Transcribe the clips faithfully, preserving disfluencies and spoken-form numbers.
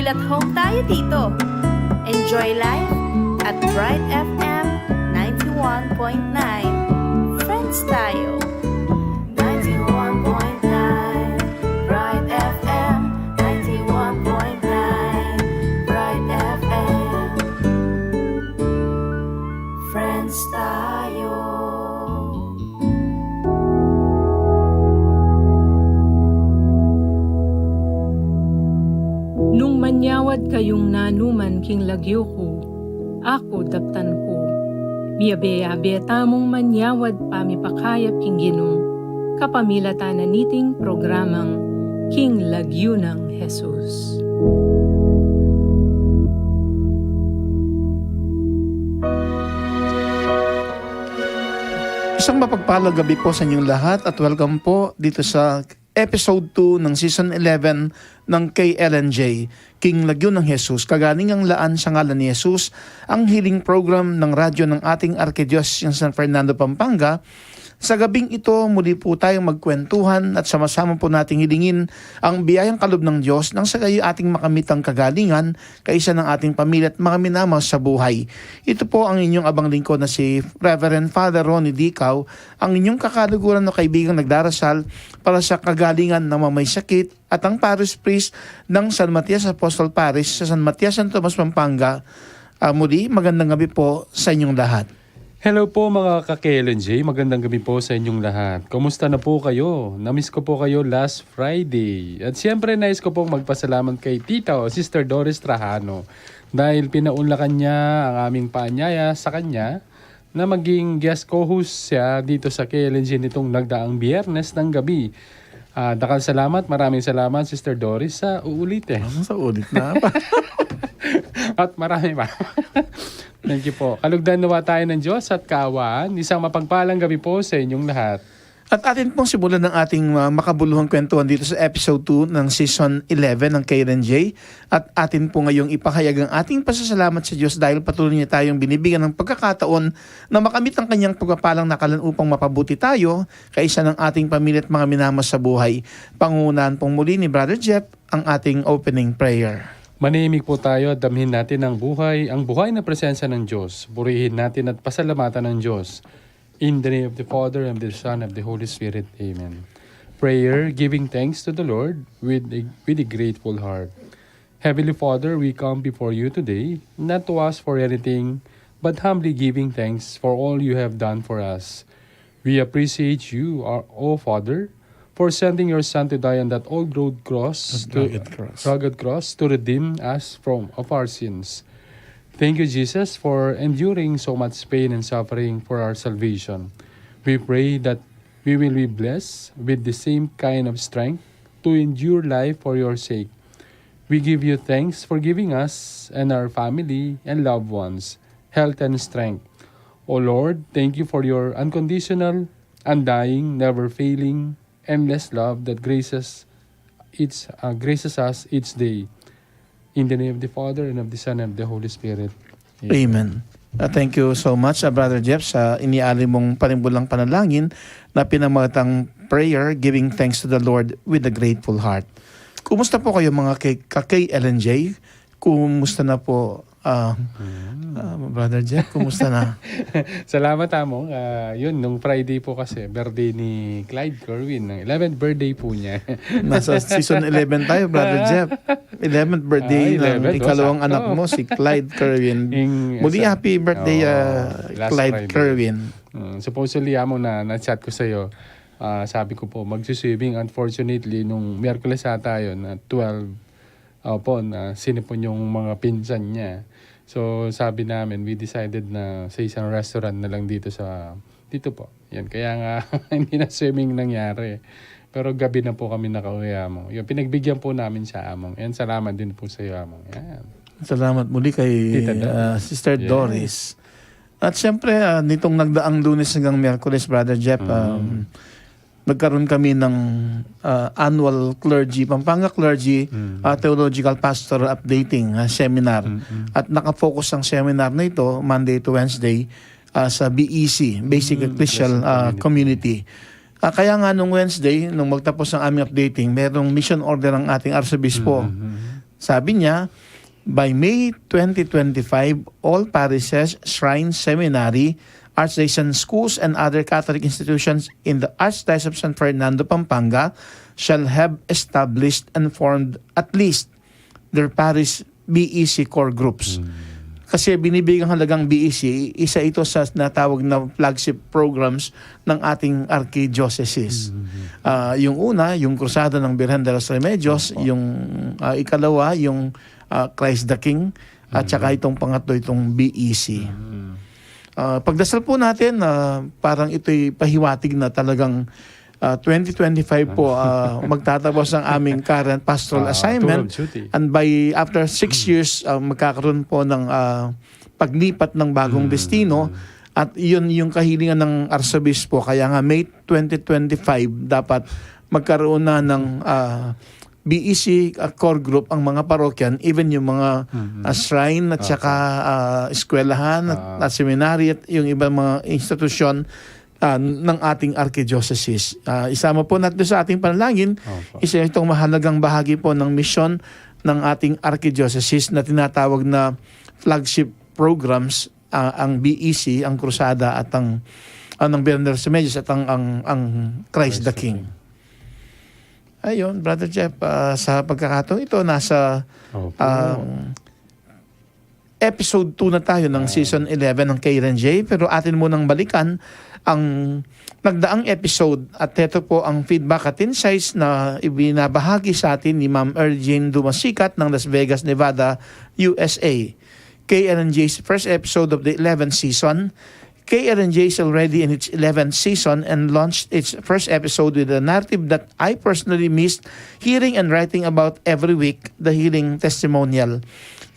At home tayo dito. Enjoy life at Bright F M ninety-one point nine. Friends tayo. Ninety-one point nine Bright F M, ninety-one point nine Bright F M. Friends tayo. Nung manyawad kayung nanuman king lagyu ku, aku daptan ku. Miyabe-yabe tamung manyawad pamipakayap king Ginu, kapamilatan na niting programang King Lagyu nang Jesus. Isang mapagpalang gabi po sa inyong lahat at welcome po dito sa episode two ng season eleven ng K L N J, King Lagyu nang Jesus, Kagalingang Laan sa Ngalan ni Jesus, ang healing program ng radyo ng ating Arkidiocese ng San Fernando, Pampanga. Sa gabing ito, muli po tayong magkwentuhan at sama-sama po nating hilingin ang biyayang kaloob ng Diyos nang sa gayo ating makamit ang kagalingan kaisa ng ating pamilya at mga minamahal sa buhay. Ito po ang inyong abang lingkod na si Reverend Father Ronnie Dicao, ang inyong kakaluguran o kaibigang nagdarasal para sa kagalingan ng mga may sakit at ang parish priest ng San Matias Apostol Parish sa San Matias, San Tomas, Pampanga. Ah, muli, magandang gabi po sa inyong lahat. Hello po, mga ka-K L N J, magandang gabi po sa inyong lahat. Kumusta na po kayo? Namiss ko po kayo last Friday. At siyempre, nais ko pong magpasalamat kay Tita o Sister Doris Trajano dahil pinaunlakan niya ang aming paanyaya sa kanya na maging guest co-host siya dito sa K L N J nitong nagdaang Biyernes ng gabi. Ah, dakal salamat, maraming salamat, Sister Doris, sa uulitin. Ano, sa ulit na? At marami pa. Thank you po. Kalugdan nawa tayo ng Diyos at kaawaan. Isang mapagpalang gabi po sa inyong lahat. At atin pong simulan ng ating, ah, makabuluhang kwentuhan dito sa episode two ng season eleven ng K L N J. At atin po ngayong ipahayag ang ating pasasalamat sa Diyos dahil patuloy niya tayong binibigyan ng pagkakataon na makamit ang kanyang pagpapalang nakalan upang mapabuti tayo, kaisa ng ating pamilya at mga minamahal sa buhay. Pangunahan pong muli ni Brother Jeff ang ating opening prayer. Manahimik po tayo at damhin natin ang buhay, ang buhay na presensya ng Diyos. Purihin natin at pasalamatan ang Diyos. In the name of the Father, and of the Son, and of the Holy Spirit. Amen. Prayer, giving thanks to the Lord with a, with a grateful heart. Heavenly Father, we come before you today, not to ask for anything, but humbly giving thanks for all you have done for us. We appreciate you, our, O Father, for sending your Son to die on that old road cross, That to, rugged cross. rugged cross, to redeem us from, of our sins. Thank you, Jesus, for enduring so much pain and suffering for our salvation. We pray that we will be blessed with the same kind of strength to endure life for your sake. We give you thanks for giving us and our family and loved ones health and strength. O Lord, thank you for your unconditional, undying, never failing, endless love that graces each, uh, graces us each day. In the name of the Father, and of the Son, and of the Holy Spirit. Amen. Amen. Uh, thank you so much, uh, Brother Jeff, sa inialay mong panimbulang panalangin na pinamagatang prayer, giving thanks to the Lord with a grateful heart. Kumusta po kayo, mga K-, ka-K L N J? Kumusta na po, ah, Mm. ah, Brother Jeff? Kumusta na? Salamat, Among. Ah, yun, nung Friday po kasi, birthday ni Clyde Kerwin. Ang eleventh birthday po niya. Nasa season eleven tayo, Brother Jeff. Eleventh birthday Ah, ng eleven, oh, ikalawang sakto. anak mo, si Clyde Kerwin. Ing-, Muli, sa-, happy birthday, oh, ah, last Clyde Friday. Kerwin. Mm, supposedly, Among, na, na-chat ko sa'yo. Ah, sabi ko po, magsiswimming. Unfortunately, nung Miyerkules ata yun, at twelve, opo, na sinipon yung mga pinsan niya. So, sabi namin, we decided na sa isang restaurant na lang dito sa, dito po. Yan, kaya nga, hindi na swimming nangyari. Pero gabi na po kami nakauwi, Among. Yun, pinagbigyan po namin siya, Among. And salamat din po sa iyo, Among. Yan. Salamat muli kay, Tita Doris. ah, Sister Yes. Doris. At siyempre, ah, nitong nagdaang Lunes hanggang Miyerkules, Brother Jeff, Mm. um, nagkaroon kami ng, ah, annual clergy, Pampanga Clergy, Mm. ah, Theological Pastoral Updating, ah, Seminar. Mm-mm. At nakafocus ang seminar na ito, Monday to Wednesday, ah, sa B E C, Basic Mm, Ecclesial, Ecclesial ah, Community. Community. Ah, kaya nga nung Wednesday, nung magtapos ang aming updating, merong mission order ang ating arsobispo. Mm-hmm. Sabi niya, by May twenty twenty-five, all parishes, shrines, seminary, archdiocesan schools, and other Catholic institutions in the Archdiocese of San Fernando, Pampanga, shall have established and formed at least their parish B E C core groups. Kasi binibigyan halagang B E C, isa ito sa natawag na flagship programs ng ating archdiocese. Ah, yung una, yung Krusada ng Birhen de los Remedios, yung, ah, ikalawa, yung, ah, Christ the King, at saka itong pangatlo, itong B E C. Ah, pagdasal po natin na parang ito'y pahiwatig na talagang, ah, twenty twenty-five po, ah, magtatapos ang aming current pastoral assignment. And by, after six years, ah, magkakaroon po ng, ah, paglipat ng bagong destino. At yun yung kahilingan ng Arsobispo. Kaya nga, May twenty twenty-five, dapat magkaroon na ng, ah, B E C, ah, core group ang mga parokya, even yung mga, ah, shrine at saka, ah, eskwelahan at, at seminary at yung ibang mga institusyon, ah, ng ating archdiocese. Ah, isama po natin sa ating panalangin, isa itong mahalagang bahagi po ng misyon ng ating archdiocese na tinatawag na flagship programs, ah, ang B E C, ang Krusada at ang, ang ng Birhen de los Remedios at ang, ang, ang Christ the King. Ayun, Brother Jeff, ah, sa pagkakataong ito, nasa, um, episode two na tayo ng season eleven ng K R N J, pero atin munang balikan ang nagdaang episode at heto po ang feedback at insights na ibinabahagi sa atin ni Ma'am Erjane Dumasikat ng Las Vegas, Nevada, U S A. K R N J's first episode of the eleventh season. K R N J is already in its eleventh season and launched its first episode with a narrative that I personally missed hearing and writing about every week, the healing testimonial.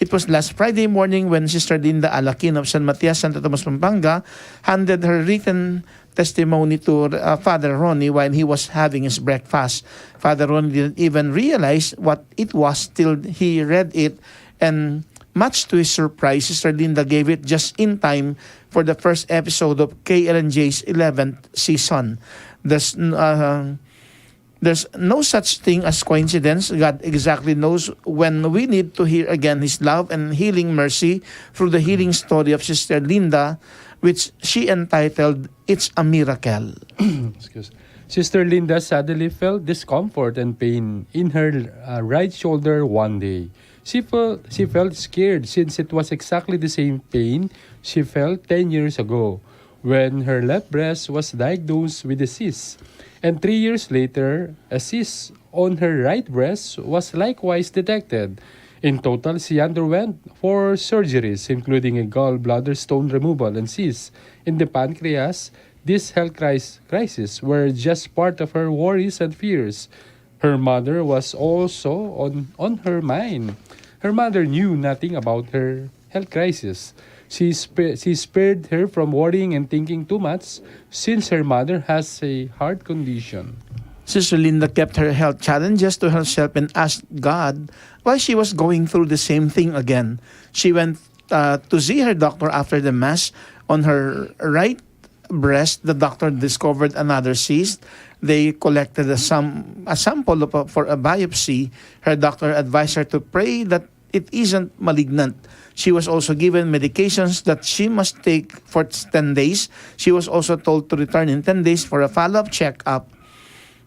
It was last Friday morning when Sister Linda Alakin of San Matias, Santo Tomas, Pampanga, handed her written testimony to, uh, Father Ronnie while he was having his breakfast. Father Ronnie didn't even realize what it was till he read it, and much to his surprise, Sister Linda gave it just in time for the first episode of K R N J's eleventh season. There's, n- uh, there's no such thing as coincidence. God exactly knows when we need to hear again His love and healing mercy through the healing story of Sister Linda, which she entitled It's a Miracle. Excuse. Sister Linda suddenly felt discomfort and pain in her, uh, right shoulder one day. She felt, she felt scared since it was exactly the same pain she felt ten years ago when her left breast was diagnosed with a cyst. And three years later, a cyst on her right breast was likewise detected. In total, she underwent four surgeries, including a gallbladder stone removal and cyst in the pancreas. These health cris- crises were just part of her worries and fears. Her mother was also on, on her mind. Her mother knew nothing about her health crisis. She, sp- she spared her from worrying and thinking too much since her mother has a heart condition. Sister Linda kept her health challenges to herself and asked God why she was going through the same thing again. She went, uh, to see her doctor after the mass. On her right breast, the doctor discovered another cyst. They collected a, sam- a sample of a, for a biopsy. Her doctor advised her to pray that it isn't malignant. She was also given medications that she must take for ten days. She was also told to return in ten days for a follow-up checkup,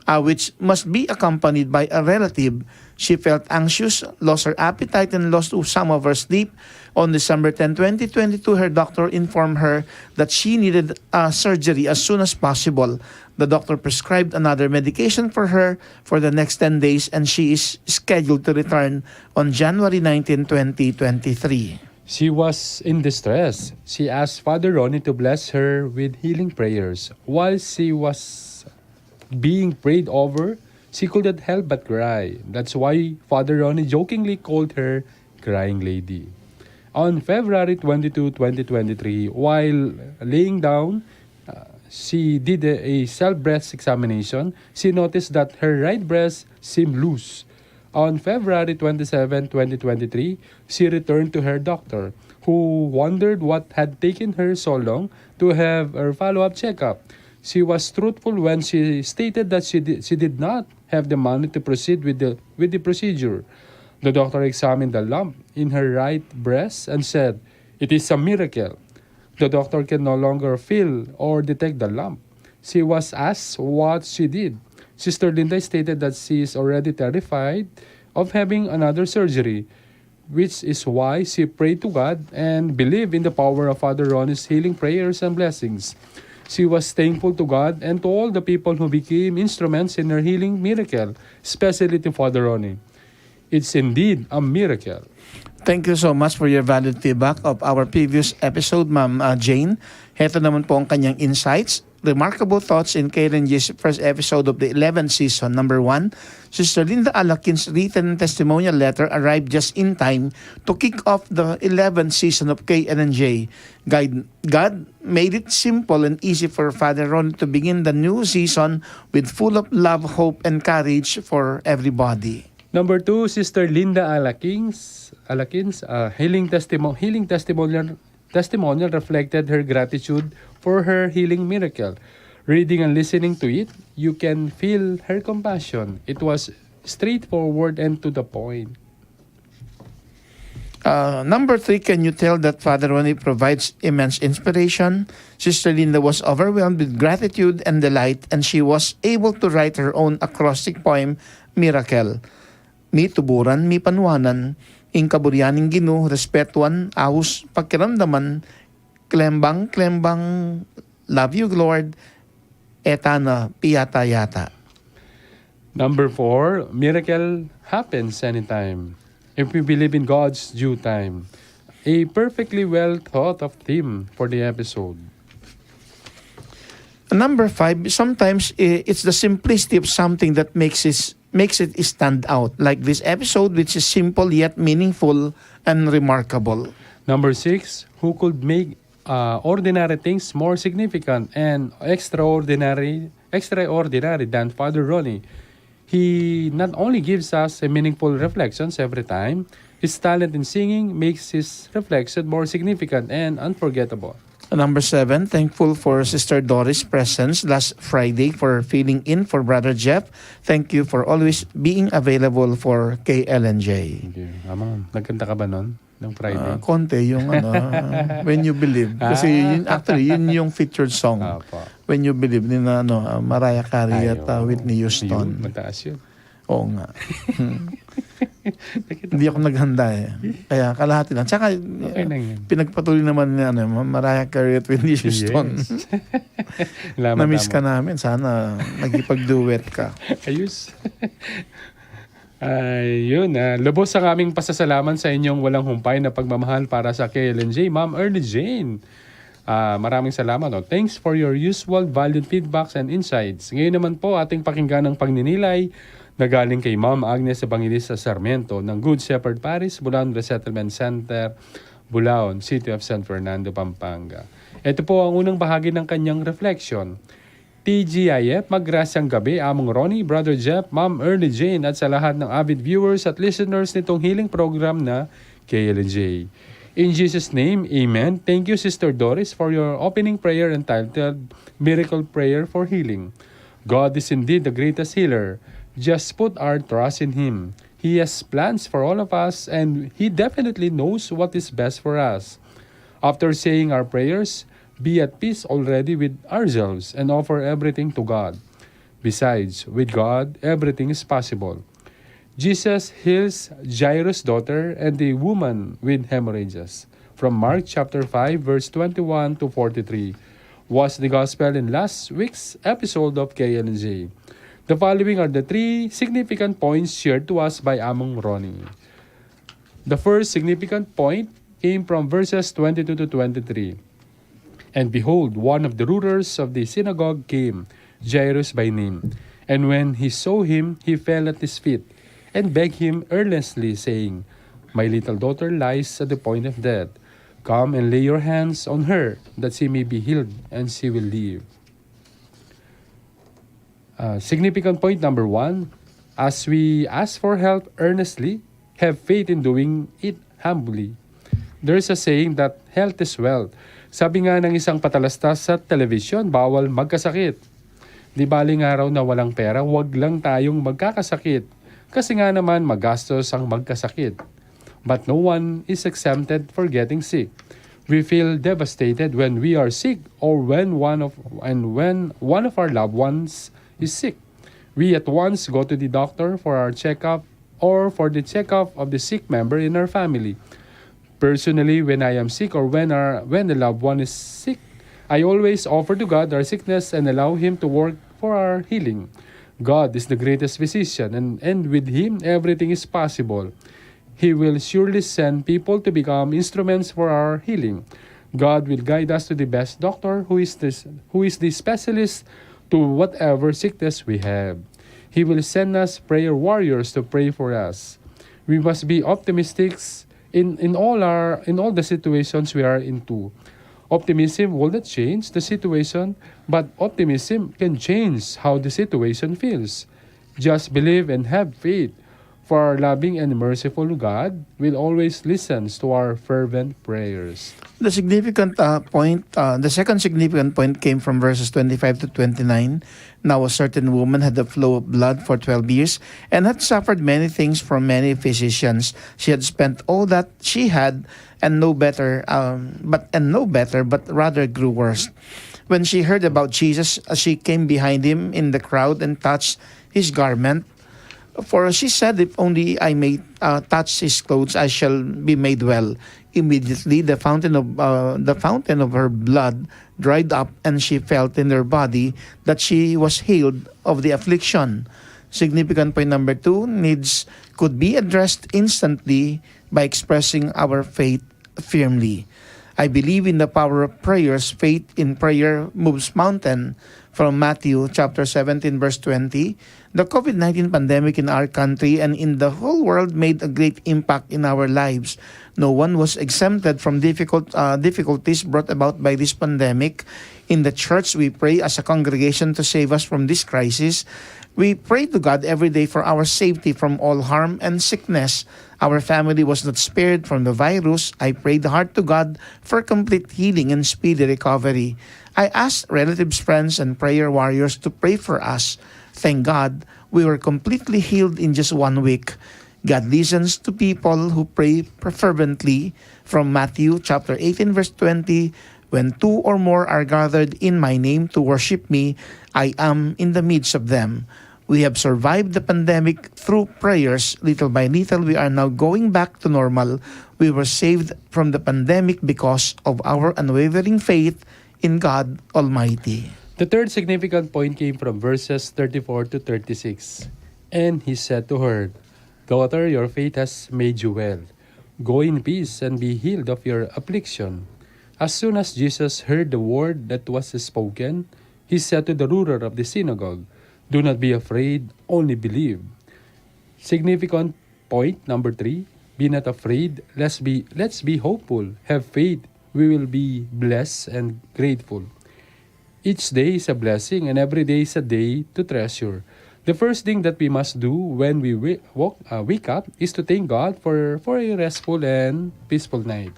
uh, which must be accompanied by a relative. She felt anxious, lost her appetite, and lost some of her sleep. On December tenth, twenty twenty-two, her doctor informed her that she needed, uh, surgery as soon as possible. The doctor prescribed another medication for her for the next ten days, and she is scheduled to return on January nineteenth, twenty twenty-three. She was in distress. She asked Father Ronnie to bless her with healing prayers. While she was being prayed over, she couldn't help but cry. That's why Father Ronnie jokingly called her Crying Lady. On February twenty-two, twenty twenty-three, while laying down, uh, she did a, a self breast examination. She noticed that her right breast seemed loose. On February twenty-seven, twenty twenty-three, she returned to her doctor, who wondered what had taken her so long to have her follow-up checkup. She was truthful when she stated that she did, she did not have the money to proceed with the, with the procedure. The doctor examined the lump in her right breast and said, "It is a miracle." The doctor can no longer feel or detect the lump. She was asked what she did. Sister Linda stated that she is already terrified of having another surgery, which is why she prayed to God and believed in the power of Father Ronnie's healing prayers and blessings. She was thankful to God and to all the people who became instruments in her healing miracle, especially to Father Ronnie. It's indeed a miracle. Thank you so much for your valued feedback of our previous episode, Ma'am uh, Jane. Heto naman po ang kanyang insights, remarkable thoughts in K L N J's first episode of the eleventh season. Number one, Sister Linda Alakin's written testimonial letter arrived just in time to kick off the eleventh season of K L N J. God, God made it simple and easy for Father Ron to begin the new season with full of love, hope, and courage for everybody. Number two, Sister Linda Alakins, Alakins, uh, healing, testimo- healing testimonial, testimonial reflected her gratitude for her healing miracle. Reading and listening to it, you can feel her compassion. It was straightforward and to the point. Uh, number three, can you tell that Father Ronnie provides immense inspiration? Sister Linda was overwhelmed with gratitude and delight, and she was able to write her own acrostic poem, Miracle. Mi tuburan, mi panuanan, ing kaburian ning Ginu, respetuan, aus, pakiramdaman, klembang, klembang, love you, Lord, etana, piyata yata. Number four, miracle happens anytime if we believe in God's due time. A perfectly well thought of theme for the episode. Number five, sometimes i- it's the simplicity of something that makes it, makes it stand out, like this episode, which is simple yet meaningful and remarkable. Number six, who could make uh, ordinary things more significant and extraordinary extraordinary than Father Ronnie? He not only gives us a meaningful reflections every time, his talent in singing makes his reflection more significant and unforgettable. Number seven, thankful for Sister Doris' presence last Friday for filling in for Brother Jeff. Thank you for always being available for K L N J. Thank you. Amang, nagkanta ka ba nun? Ng Friday? Ah, konti yung ano, When You Believe. Kasi Ah. yun, actually, yun yung featured song. Apo. When You Believe, ni na, ano, ah, Mariah Carey Ay, at ah, oo. Whitney Houston. Yun, mataas yun. Oo nga. Hindi ako naghanda eh. Kaya kalahati lang. Tsaka, Okay lang yun. pinagpatuloy naman ni ano, Mariah Carey at Whitney Houston. Yes. Salamat, Na-miss Amo. Ka namin. Sana nagkipag-duet ka. Ayos. Ayun, ah, lubos ang aming pasasalamat sa inyong walang humpay na pagmamahal para sa K L N J, Ma'am Ernie Jane. Ah, maraming salamat. Oh. Thanks for your usual valued feedbacks and insights. Ngayon naman po, ating pakinggan ang pagninilay na galing kay Ma'am Agnes Evangelista Sarmiento ng Good Shepherd Parish, Bulaon Resettlement Center, Bulaon, City of San Fernando, Pampanga. Ito po ang unang bahagi ng kanyang reflection. T G I F, magrasyang gabi, Among Ronnie, Brother Jeff, Ma'am Ernie Jane, at sa lahat ng avid viewers at listeners nitong healing program na K L N J. In Jesus' name, amen. Thank you, Sister Doris, for your opening prayer entitled Miracle Prayer for Healing. God is indeed the greatest healer. Just put our trust in Him. He has plans for all of us, and He definitely knows what is best for us. After saying our prayers, be at peace already with ourselves and offer everything to God. Besides, with God, everything is possible. Jesus heals Jairus' daughter and the woman with hemorrhages. From Mark chapter five, verse twenty-one to forty-three, was the gospel in last week's episode of K L N J. The following are the three significant points shared to us by Among Ronnie. The first significant point came from verses twenty-two to twenty-three. And behold, one of the rulers of the synagogue came, Jairus by name. And when he saw him, he fell at his feet and begged him earnestly, saying, "My little daughter lies at the point of death. Come and lay your hands on her, that she may be healed, and she will live." Uh, significant point number one, as we ask for help earnestly, have faith in doing it humbly. There is a saying that health is wealth. Sabi nga ng isang patalastas sa telebisyon, bawal magkasakit. Di baling araw na walang pera, wag lang tayong magkakasakit. kasi nga naman magastos ang magkasakit. But no one is exempted for getting sick. We feel devastated when we are sick or when one of and when one of our loved ones is sick. We at once go to the doctor for our checkup or for the checkup of the sick member in our family. Personally, when I am sick or when our when a loved one is sick, I always offer to God our sickness and allow Him to work for our healing. God is the greatest physician, and, and with Him, everything is possible. He will surely send people to become instruments for our healing. God will guide us to the best doctor who is this, who is the specialist to whatever sickness we have. He will send us prayer warriors to pray for us. We must be optimistic in, in all our in all the situations we are into. Optimism will not change the situation, but optimism can change how the situation feels. Just believe and have faith, for our loving and merciful God will always listen to our fervent prayers. The significant uh, point, uh, the second significant point came from verses twenty-five to twenty-nine. Now a certain woman had a flow of blood for twelve years and had suffered many things from many physicians. She had spent all that she had and no better, um, but and no better, but rather grew worse. When she heard about Jesus, uh, she came behind him in the crowd and touched his garment. For she said, "If only I may uh, touch his clothes, I shall be made well." Immediately, the fountain of uh, the fountain of her blood dried up, and she felt in her body that she was healed of the affliction. Significant point number two: needs could be addressed instantly by expressing our faith firmly. I believe in the power of prayers. Faith in prayer moves mountain. From Matthew chapter seventeen, verse twenty. The COVID nineteen pandemic in our country and in the whole world made a great impact in our lives. No one was exempted from difficult uh, difficulties brought about by this pandemic. In the church, we pray as a congregation to save us from this crisis. We pray to God every day for our safety from all harm and sickness. Our family was not spared from the virus. I prayed hard to God for complete healing and speedy recovery. I asked relatives, friends, and prayer warriors to pray for us. Thank God, we were completely healed in just one week. God listens to people who pray fervently. From Matthew chapter eighteen, verse twenty, "When two or more are gathered in my name to worship me, I am in the midst of them." We have survived the pandemic through prayers. Little by little, we are now going back to normal. We were saved from the pandemic because of our unwavering faith in God Almighty. The third significant point came from verses thirty-four to thirty-six. And he said to her, "Daughter, your faith has made you well. Go in peace and be healed of your affliction." As soon as Jesus heard the word that was spoken, he said to the ruler of the synagogue, "Do not be afraid, only believe." Significant point number three: be not afraid. Let's be let's be hopeful. Have faith. We will be blessed and grateful. Each day is a blessing, and every day is a day to treasure. The first thing that we must do when we wa- walk, uh, wake up is to thank God for, for a restful and peaceful night.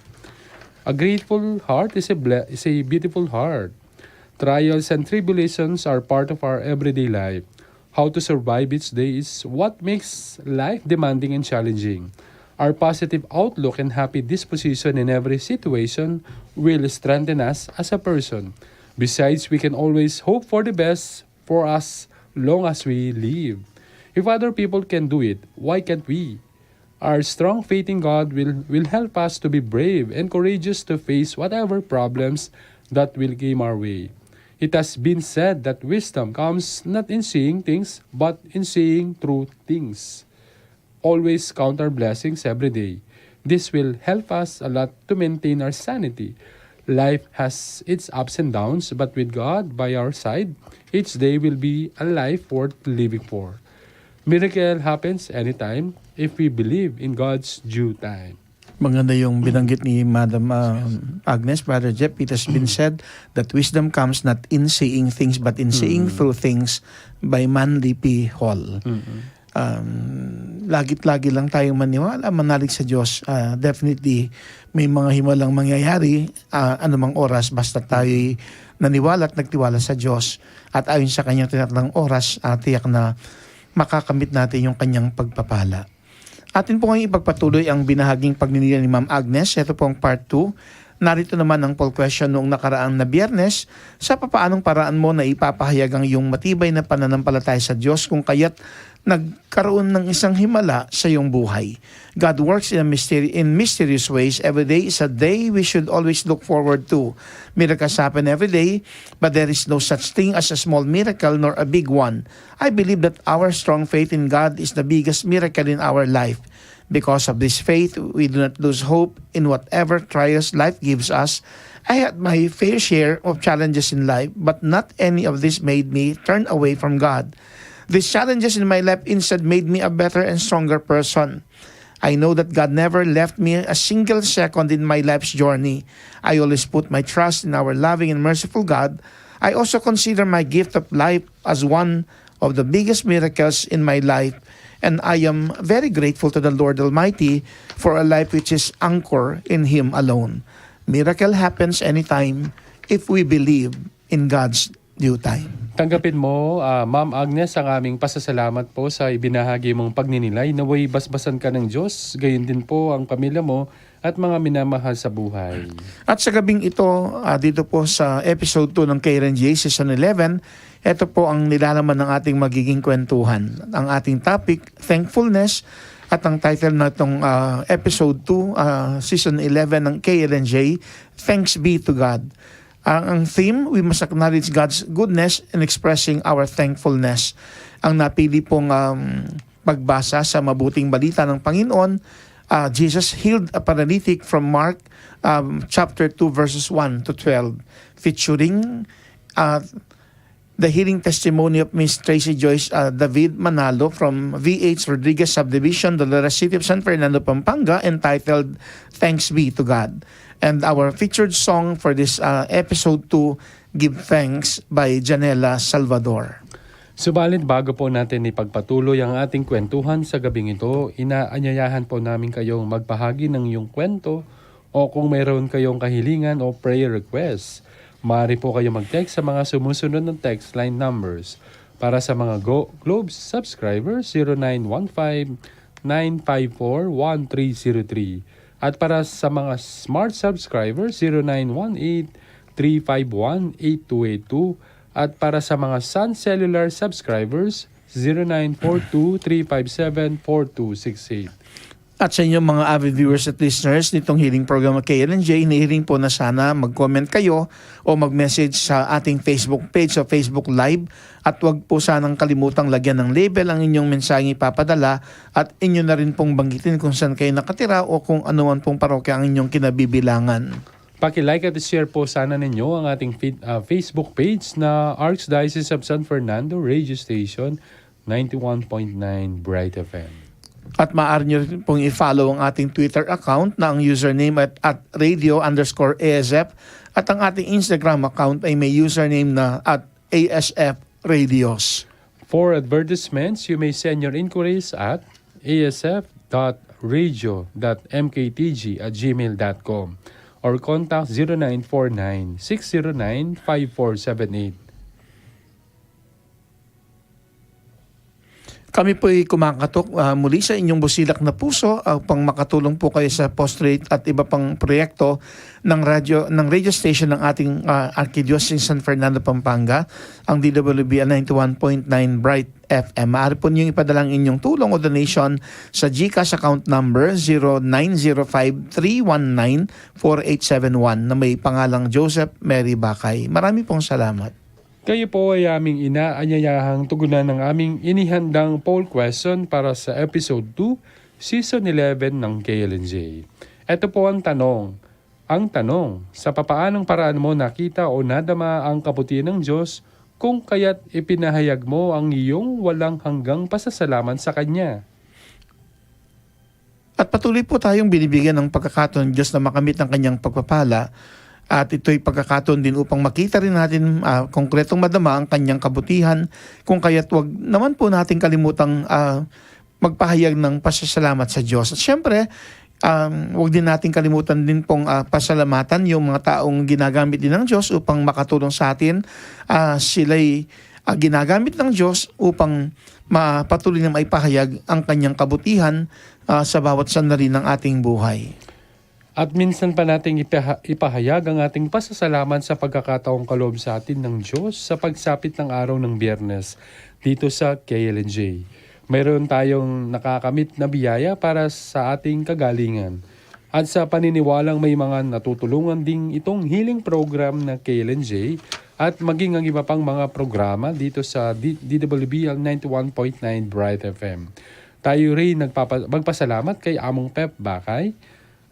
A grateful heart is a ble- is a beautiful heart. Trials and tribulations are part of our everyday life. How to survive each day is what makes life demanding and challenging. Our positive outlook and happy disposition in every situation will strengthen us as a person. Besides, we can always hope for the best for as long as we live. If other people can do it, why can't we? Our strong faith in God will, will help us to be brave and courageous to face whatever problems that will came our way. It has been said that wisdom comes not in seeing things, but in seeing through things. Always count our blessings every day. This will help us a lot to maintain our sanity. Life has its ups and downs, but with God by our side, each day will be a life worth living for. Miracle happens anytime if we believe in God's due time. Maganda yung binanggit ni Madam, um, Agnes, Brother Jeff. It has been said that wisdom comes not in seeing things, but in seeing through things, by Manly P. Hall. Um, lagit-lagi lang tayong maniwala, manalig sa Diyos. Ah, definitely, may mga himalang mangyayari, ah, anumang oras, basta tayo'y naniwala at nagtiwala sa Diyos. At ayon sa kanyang tinatlang oras, ah, tiyak na makakamit natin yung kanyang pagpapala. Atin po ngayong ipagpatuloy ang binahaging pagninilay ni Ma'am Agnes. Ito po ang part two. Narito naman ang poll question noong nakaraang na Biyernes, sa papaanong paraan mo na ipapahayag ang iyong matibay na pananampalataya sa Diyos kung kaya't nagkaroon ng isang himala sa iyong buhay. God works in a mystery, in mysterious ways. Every day is a day we should always look forward to. Miracles happen every day, but there is no such thing as a small miracle nor a big one. I believe that our strong faith in God is the biggest miracle in our life. Because of this faith, we do not lose hope in whatever trials life gives us. I had my fair share of challenges in life, but not any of this made me turn away from God. These challenges in my life instead made me a better and stronger person. I know that God never left me a single second in my life's journey. I always put my trust in our loving and merciful God. I also consider my gift of life as one of the biggest miracles in my life, and I am very grateful to the Lord Almighty for a life which is anchored in Him alone. Miracle happens anytime if we believe in God's due time. Tanggapin mo, ah, Ma'am Agnes, ang aming pasasalamat po sa ibinahagi mong pagninilay. Nawa'y basbasan ka ng Diyos, gayon din po ang pamilya mo at mga minamahal sa buhay. At sa gabing ito, ah, dito po sa episode two ng K L N J Season eleven, ito po ang nilalaman ng ating magiging kwentuhan. Ang ating topic, thankfulness, at ang title na itong, ah, episode two, ah, Season eleven ng K L N J, Thanks Be to God. Ang, ang theme, we must acknowledge God's goodness in expressing our thankfulness. Ang napili pong, um, pagbasa sa mabuting balita ng Panginoon, ah, Jesus healed a paralytic from Mark, um, chapter two, verses one to twelve, featuring, ah, the healing testimony of Miss Tracy Joyce, ah, David Manalo from V H Rodriguez Subdivision, Dolores City of San Fernando, Pampanga, entitled Thanks Be to God. And our featured song for this, ah, episode two, Give Thanks by Janela Salvador. Subalit bago po natin ipagpatuloy ang ating kwentuhan sa gabing ito, inaanyayahan po namin kayong magbahagi ng iyong kwento o kung mayroon kayong kahilingan o prayer request. Maaari po kayo mag-text sa mga sumusunod na text line numbers. Para sa mga Go Globe subscribers, zero nine one five, nine five four, one three zero three. At para sa mga Smart subscribers, zero nine one eight, three five one, eight two eight two. At para sa mga Sun Cellular subscribers, zero nine four two, three five seven, four two six eight. At sa inyong mga avid viewers at listeners nitong Healing Program ng K L N J, hinihiling po na sana mag-comment kayo o mag-message sa ating Facebook page o Facebook Live. At huwag po sanang kalimutang lagyan ng label ang inyong mensaheng ipapadala at inyo na rin pong banggitin kung saan kayo nakatira o kung ano man pong parokya ang inyong kinabibilangan. Paki-like at share po sana ninyo ang ating feed-, ah, Facebook page na Archdiocese of San Fernando Radio Station, ninety-one point nine Bright F M. At maaari nyo rin pong i-follow ang ating Twitter account na ang username at, at radio underscore A S F, at ang ating Instagram account ay may username na at A S F Radios. For advertisements, you may send your inquiries at A S F dot radio dot M K T G at gmail dot com or contact zero nine four nine, six zero nine, five four seven eight. Kami po'y kumakatok, ah, muli sa inyong busilak na puso, ah, upang makatulong po kayo sa postrate at iba pang proyekto ng radyo, ng radio station ng ating, ah, Arkidiocese ng San Fernando, Pampanga, ang D W B L ninety-one point nine Bright F M. Maaari po niyong ipadala ang inyong tulong o donation sa GCash account number zero nine zero five three one nine four eight seven one na may pangalang Joseph Mary Bakay. Marami pong salamat. Kayo po ay aming inaanyayahang tugunan ng aming inihandang poll question para sa episode two, season eleven ng K L N J. Eto po ang tanong. Ang tanong, sa papaanong paraan mo nakita o nadama ang kabutihan ng Diyos kung kaya't ipinahayag mo ang iyong walang hanggang pasasalamat sa Kanya? At patuloy po tayong binibigyan ng pagkakataon ng Diyos na makamit ang kanyang pagpapala. At ito'y pagkakataon din upang makita rin natin, ah, konkretong madama ang kanyang kabutihan. Kung kaya't wag naman po natin kalimutang, ah, magpahayag ng pasasalamat sa Diyos. At syempre, um, wag din natin kalimutan din pong, ah, pasalamatan yung mga taong ginagamit din ng Diyos upang makatulong sa atin. Ah, sila'y, ah, ginagamit ng Diyos upang mapatuloy na maipahayag ang kanyang kabutihan, ah, sa bawat sandali ng ating buhay. At minsan pa nating ipaha-, ipahayag ang ating pasasalamat sa pagkakataong kaloob sa atin ng Diyos sa pagsapit ng araw ng Biyernes dito sa K L N J. Mayroon tayong nakakamit na biyaya para sa ating kagalingan. At sa paniniwalang may mga natutulungan ding itong healing program na K L N J at maging ang iba pang mga programa dito sa D-, D W B L ninety-one point nine Bright F M. Tayo rin nagpapa-, magpasalamat kay Among Pep Bakay,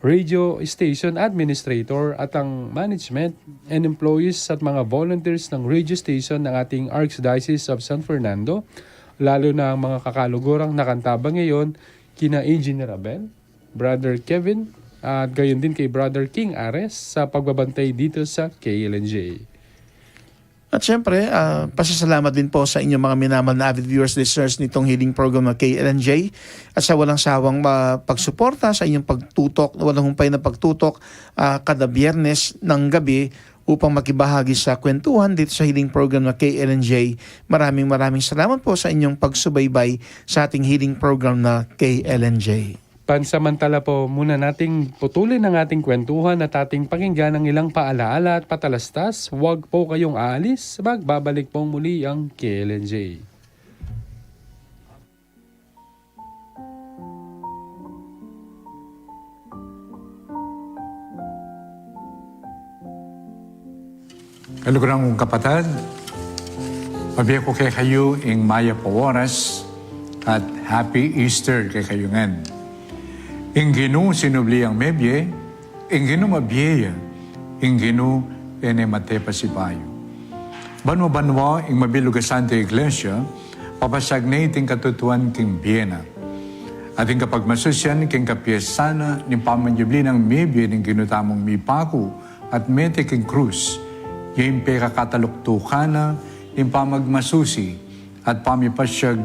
radio station administrator at ang management and employees at mga volunteers ng radio station ng ating Archdiocese of San Fernando, lalo na ang mga kakalugurang nakantabang ngayon, kina Engineer Abel, Brother Kevin, at gayon din kay Brother King Ares sa pagbabantay dito sa K L N J. At syempre, ah, pasasalamat din po sa inyong mga minamahal na avid viewers, listeners nitong healing program ng K L N J at sa walang sawang, ah, pagsuporta sa inyong pagtutok, walang humpay na pagtutok, ah, kada Biyernes ng gabi upang makibahagi sa kwentuhan dito sa healing program na K L N J. Maraming, maraming salamat po sa inyong pagsubaybay sa ating healing program na K L N J. Pansamantala po muna nating putulin ang ating kwentuhan at ating pakinggan ang ilang paalaala at patalastas. Huwag po kayong aalis, magbabalik pong muli ang K L N J. Kaluguran kung kapatad, pabie ku kekayu ing mayap a oras at Happy Easter kekayu ngan. Ing Ginu sinubli yang mebie, ing Ginu mabie ya, ing Ginu e ne mate pasibayu. Banwa-banwa ing mabilug a Santa Iglesia, papasiag ne iting katutuan king bie na. At ing kapagmasusyan king kapiestan na ning pamanyubli nang mebie ning Ginu tamung mipaku at mete king krus, ya ing pekakataluktukan na ning pamagmasusi at pamipasiag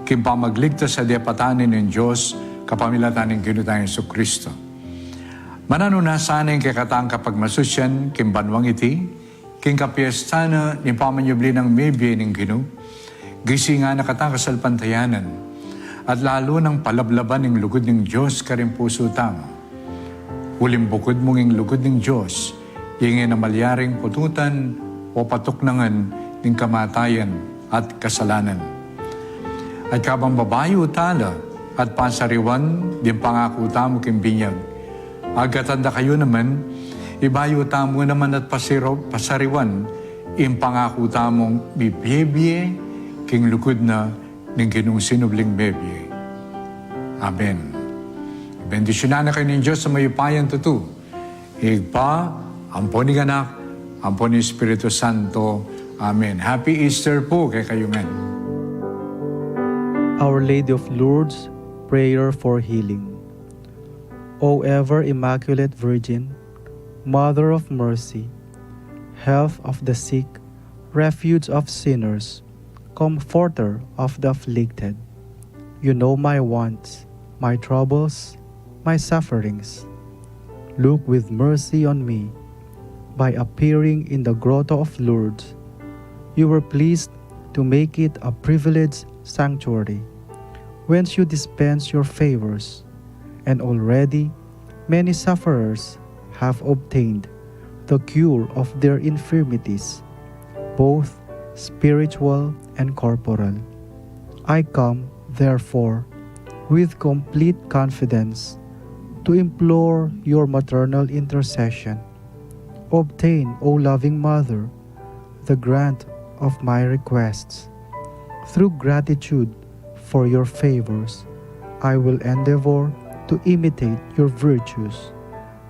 king pamagligtas a depatan ning Dios kapamilatan ning Ginu tang Jesucristo. Mananu na sana ing kekatang kapagmasusyan king banwang iti, king kapiestan na ning pamanyubli nang mebie ning Ginu, gisingan na kata kasalpantayanan, at lalu nang palablaban ing lugud ning Dios karing pusu tamu. Uling bukud mung ing lugud ning Dios, ing e na malyaring pututan o patuknangan ning kamatayan at kasalanan. At kabang babayu tala at pasariwan ding pangaku tamu king binyag, agkatan da kayu naman, ibayu tamu naman at pasiro-, pasariwan ing pangaku tamung mibie-bie king lugud na ning Ginung sinubling mebie. Amen. Bendisyunan na kayu ning Dios a mayupayang tutu, Ibpa, ampo ning Anak, ampo ning Espiritu Santo. Amen. Happy Easter po kekayu ngan. Our Lady of Lourdes, prayer for healing. O ever Immaculate Virgin, Mother of Mercy, Health of the sick, Refuge of sinners, Comforter of the afflicted, you know my wants, my troubles, my sufferings. Look with mercy on me. By appearing in the Grotto of Lourdes, you were pleased to make it a privileged sanctuary, whence you dispense your favors, and already many sufferers have obtained the cure of their infirmities, both spiritual and corporal. I come, therefore, with complete confidence to implore your maternal intercession. Obtain, O loving Mother, the grant of my requests. Through gratitude for your favors, I will endeavor to imitate your virtues,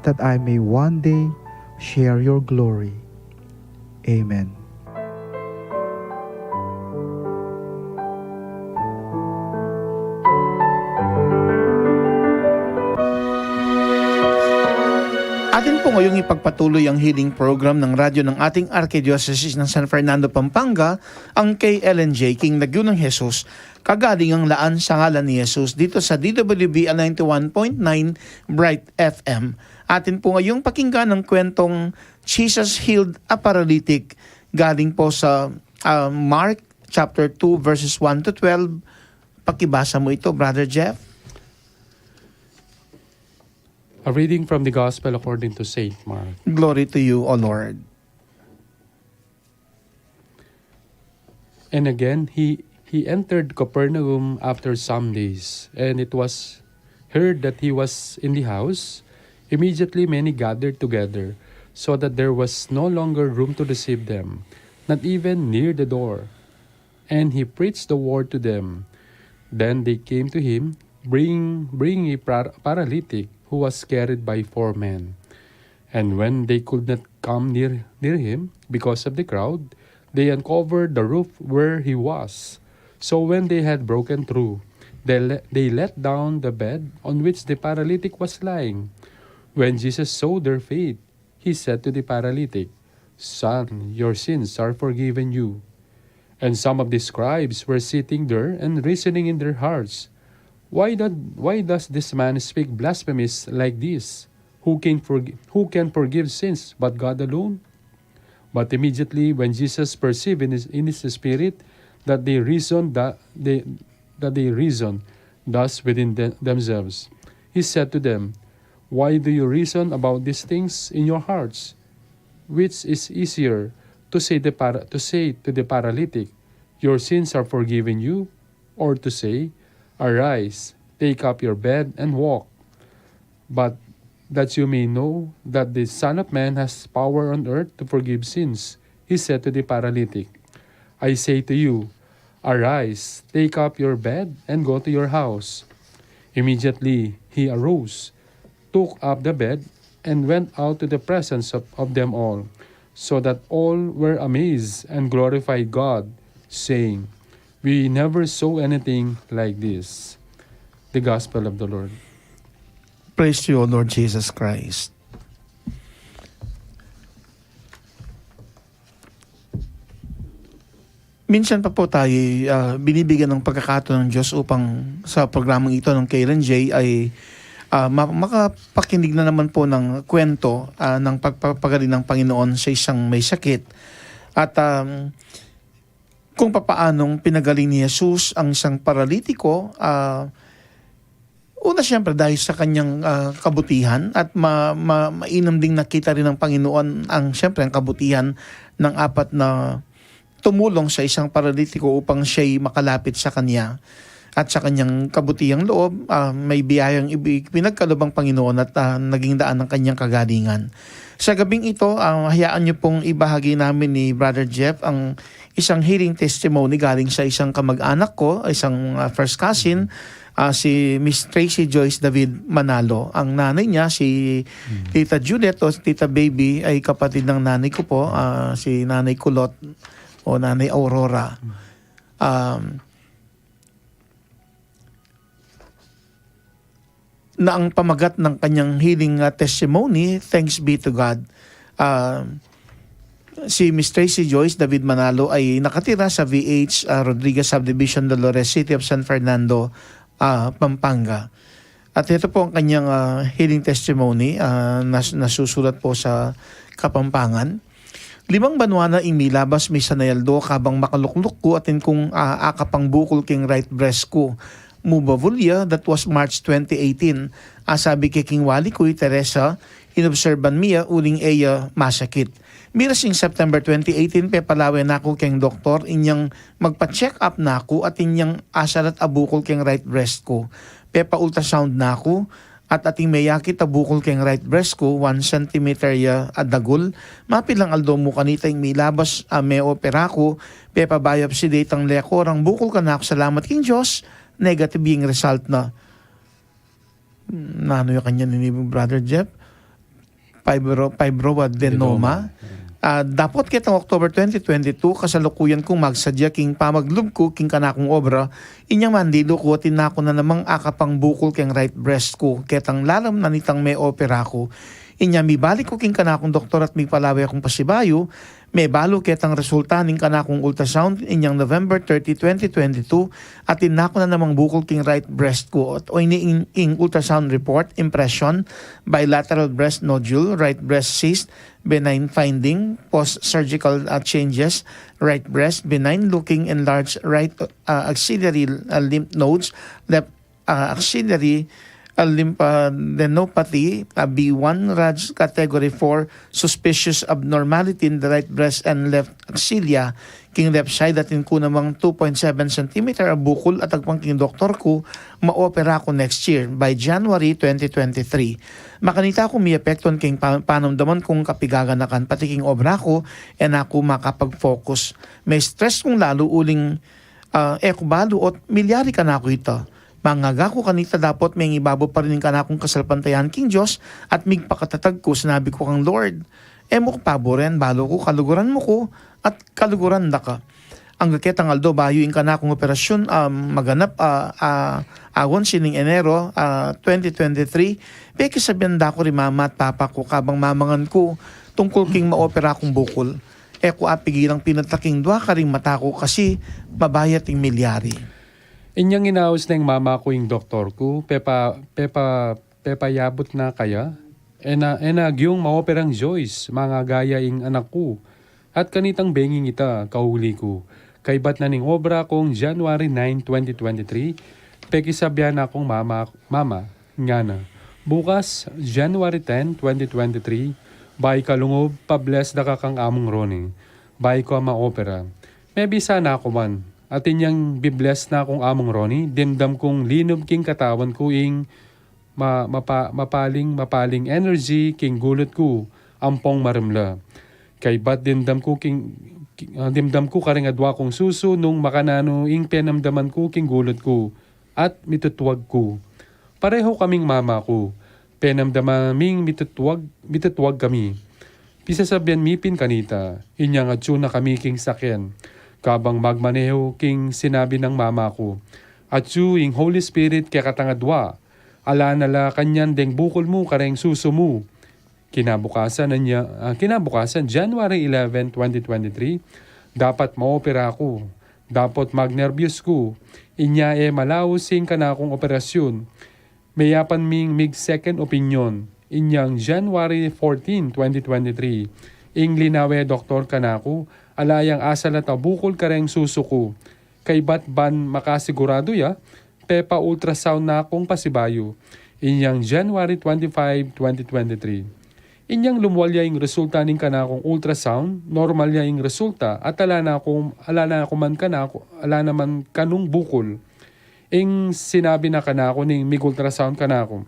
that I may one day share your glory. Amen. Atin po ngayong ipagpatuloy ang healing program ng radyo ng ating Arkidiocese ng San Fernando, Pampanga, ang K L N J, King Lagyu ng Jesus, Kagalingang Laan sa Ngalan ni Jesus, dito sa D W B L ninety-one point nine Bright F M. Atin po ngayong pakinggan ang kwentong Jesus Healed a Paralytic, galing po sa, ah, Mark chapter two, verses one to twelve. Pakibasa mo ito, Brother Jeff. A reading from the Gospel according to Saint Mark. Glory to you, O Lord. And again, he, he entered Capernaum after some days, and it was heard that he was in the house. Immediately, many gathered together, so that there was no longer room to receive them, not even near the door. And he preached the word to them. Then they came to him, bring, bringing a par- paralytic who was carried by four men. And when they could not come near, near him because of the crowd, they uncovered the roof where he was. So when they had broken through, they, le- they let down the bed on which the paralytic was lying. When Jesus saw their faith, he said to the paralytic, "Son, your sins are forgiven you." And some of the scribes were sitting there and reasoning in their hearts, "Why, do, why does this man speak blasphemies like this? Who can, forg- who can forgive sins but God alone?" But immediately when Jesus perceived in his, in his spirit that they reasoned that they, that they reasoned thus within the- themselves, he said to them, "Why do you reason about these things in your hearts? Which is easier, to say the para- to say to the paralytic, 'Your sins are forgiven you,' or to say, 'Arise, take up your bed and walk'? But that you may know that the Son of Man has power on earth to forgive sins," he said to the paralytic, "I say to you, arise, take up your bed, and go to your house." Immediately he arose, took up the bed, and went out to the presence of, of them all, so that all were amazed and glorified God, saying, "We never saw anything like this." The Gospel of the Lord. Praise to you, O Lord Jesus Christ. Minsan pa po tayo, ah, binibigyan ng pagkakataon ng Diyos upang sa programang ito ng Karen J ay, ah, ma- makapakinig na naman po ng kwento, ah, ng pagpapagaling ng Panginoon sa isang may sakit. At, um, kung papaanong pinagaling ni Jesus ang isang paralitiko, ah, una, siyempre, dahil sa kanyang, ah, kabutihan at ma- ma- mainam ding nakita rin ng Panginoon ang, siyempre, ang kabutihan ng apat na tumulong sa isang paralitiko upang siya'y makalapit sa kanya. At sa kanyang kabutihang loob, ah, may biyayang ibi- pinagkaloob ang Panginoon at, ah, naging daan ng kanyang kagalingan. Sa gabing ito, ah, hayaan niyo pong ibahagi namin ni Brother Jeff ang isang healing testimony galing sa isang kamag-anak ko, isang, ah, first cousin, ah, si Miss Tracy Joyce David Manalo. Ang nanay niya, si Tita Juliet o Tita Baby, ay kapatid ng nanay ko po, ah, si Nanay Kulot o Nanay Aurora. Um, na ang pamagat ng kanyang healing, ah, testimony, thanks be to God. Ah, si Miss Tracy Joyce David Manalo ay nakatira sa V H, ah, Rodriguez Subdivision, Dolores City of San Fernando, ah, Pampanga. At ito po ang kanyang, ah, healing testimony, ah, nas- nasusulat po sa Kapampangan. Limang banwa na ing milabas mi sanay aldo kabang makalukluk ku atin kung, ah, akapang bukul king right breast ku. Muba vulya, that was March twenty eighteen. Asabi ke king wali ku, i Teresa, inobserban mi ya uling e ya masakit. Miras ing September twenty eighteen, pepalawe na ku keng doktor, inyang magpa-check up na ku at inyang asarat a bukul keng right breast ku. Pepa-ultrasound na ku, at ating meyakit a bukul keng right breast ku, one centimeter ya a dagul. Mapilang aldo mu kanita ing milabas a meopera ku, pepa-biopsy de itang lekorang bukul kanaku, salamat king Dios, negative ing result na. Nanu ya kanyan ini, Brother Jeff? Fibro, fibroadenoma. Adenoma. Ah, dapot ketang October twenty twenty-two, kasalukuyan kung magsadya king pamaglub ku king kanakung obra, inyang mandilu ku, atin na ku na namang akapang bukul keng right breast ku, ketang lalam na nitang meopera ku. Inya mibalik ku king kanakung doktor at mipalawe kung pasibayu, mebalu ketang resulta ning kanakung ultrasound inyang November thirty, twenty twenty-two, at atin na ku na namang bukul king right breast ku. At o ini ing, ing ultrasound report, impression, bilateral breast nodule, right breast cyst, benign finding, post-surgical, uh, changes, right breast, benign looking enlarged right, uh, axillary, uh, lymph nodes, left, uh, axillary, uh, lymphadenopathy, uh, B one, Raj category four, suspicious abnormality in the right breast and left axillaria, king left side, atin ku namang two point seven centimeter a bukul at agpang king doktor ku, maopera ku next year, by January twenty twenty-three. Makanita ku miepektuan king pa-, panamdaman kung kapigaganakan, pati king obra ku, e na ku makapag-focus. Me-stress kung lalu uling, ah, e ku balu ot milyari kanaku ita. Mangaga ku kanita dapot mengibabaw pa rin ing kanakung kasalpantayanan king Dios at migpakatatag ku, sinabi ku kang Lord, e mu ku paburen, balu ku, kaluguran mu ku at kaluguran da ka. Angga ketang aldo bayu ing kanakung operasyun, ah, maganap, ah, ah, awan sining Enero, ah, twenty twenty-three, pekisabyan da ku ri mama at papa ku kabang mamangan ku tungkul king maopera kung bukul. E ku apigilang pinata king dua karing mata ku kasi mabayat ing milyari. Inyang inaus neng mama ku ing doktor ku, pepa-, pepa-, pepayabut na kaya? E na, e na agyung maoperang Joyce, mangagaya ing anak ku. At kanitang benging ita, kauli ku. Kaybat na ning obra kung January nine, twenty twenty-three, pekisabyan na kung mama, mama, ngana. Bukas, January ten, twenty twenty-three, bayu ka lungub, pa-bless da ka kang Among Ronnie. Bayu ka maopera. Mebisa na ku man. Atin yang bi-bless na kung Among Ronnie, dimdam kung linub king katawan ku ing ma-, mapa-, mapaling, mapaling energy king gulut ku, ampong marumla. Kaybat dimdam ku king, ki-, ah, dimdam ku karing adwa kung susu nung makananu ing penamdaman ku king gulut ku, at mitutwag ku. Pareho kaming mama ku, penamdaman ming mitutwag, mitutwag kami. Pisasabyan mi pin kanita, inyang atsu na kami king sakyan. Kabang magmaneho king sinabi nang mama ku, atsu ing Holy Spirit kekatang adwa, ala na la kanyan deng bukul mu kareng susu mu. Kinabukasan, anya, ah, kinabukasan, January eleven, twenty twenty-three, dapat maopera ku. Dapot magnerbyos ku. Inya e malaus ing kanakung operasyun. Meyapan ming mig-second opinion. Inyang January fourteen, twenty twenty-three, ing linawe doktor kanaku, ala yang asalat a bukul kareng susu ku. Kaybat ban makasiguradu ya, pepa-ultrasound na kung pasibayu. Inyang January twenty-five, twenty twenty-three. Inyang lumwal ya ing resulta ning kanakung ultrasound, normal ya ing resulta, at ala na kung, ala na ku man kanaku, ala na man kanung bukul. Ing sinabi na kanaku ning mig-ultrasound kanaku,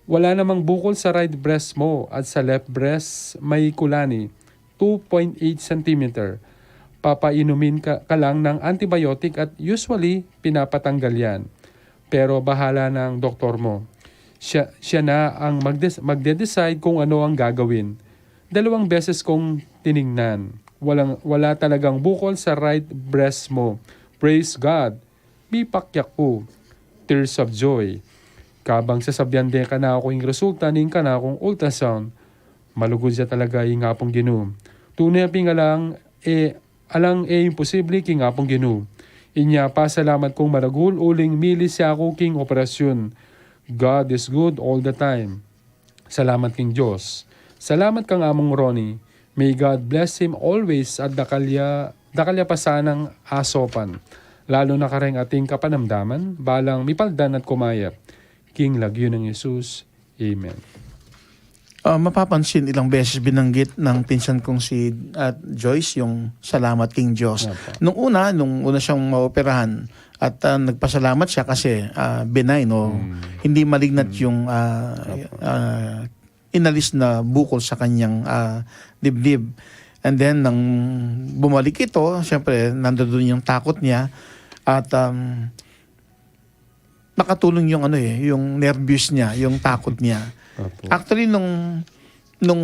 wala namang bukol sa right breast mo at sa left breast may kulani, two point eight centimeter. Papainumin ka, ka lang ng antibiotic at usually pinapatanggal yan. Pero bahala na ang doktor mo. Siya, siya na ang magdes-, magde-decide kung ano ang gagawin. Dalawang beses kong tiningnan. Walang, wala talagang bukol sa right breast mo. Praise God! Mipakyak ku. Tears of joy. Kabang sasabyan de kanaku ing resulta ning kanakung ultrasound, malugud ya talaga ing Apung Ginu. Tune ping alang e, alang e imposible king Apung Ginu. Inya pasalamat kung maragul uling milis ya ku king operasyun. God is good all the time. Salamat king Dios. Salamat kang Among Ronnie. May God bless him always at dakal ya, dakal ya pa sanang asopan. Lalo na kareng ating kapanamdaman, balang mipaldan at kumayap. King lagyu nang Jesus. Amen. Ah, mapapansin, ilang beses binanggit ng pinsan kong si, ah, Joyce yung salamat king Diyos. Opo. Nung una, nung una siyang maoperahan, at, ah, nagpasalamat siya kasi, ah, benign, no? Hmm. Hindi malignant, hmm, yung, ah, opo, ah, inalis na bukol sa kanyang, ah, dibdib. And then, nang bumalik ito, siyempre, nandoon yung takot niya. At, um, nakatulong yung ano eh, yung nervyos niya, yung takot niya. Opo. Actually, nung, nung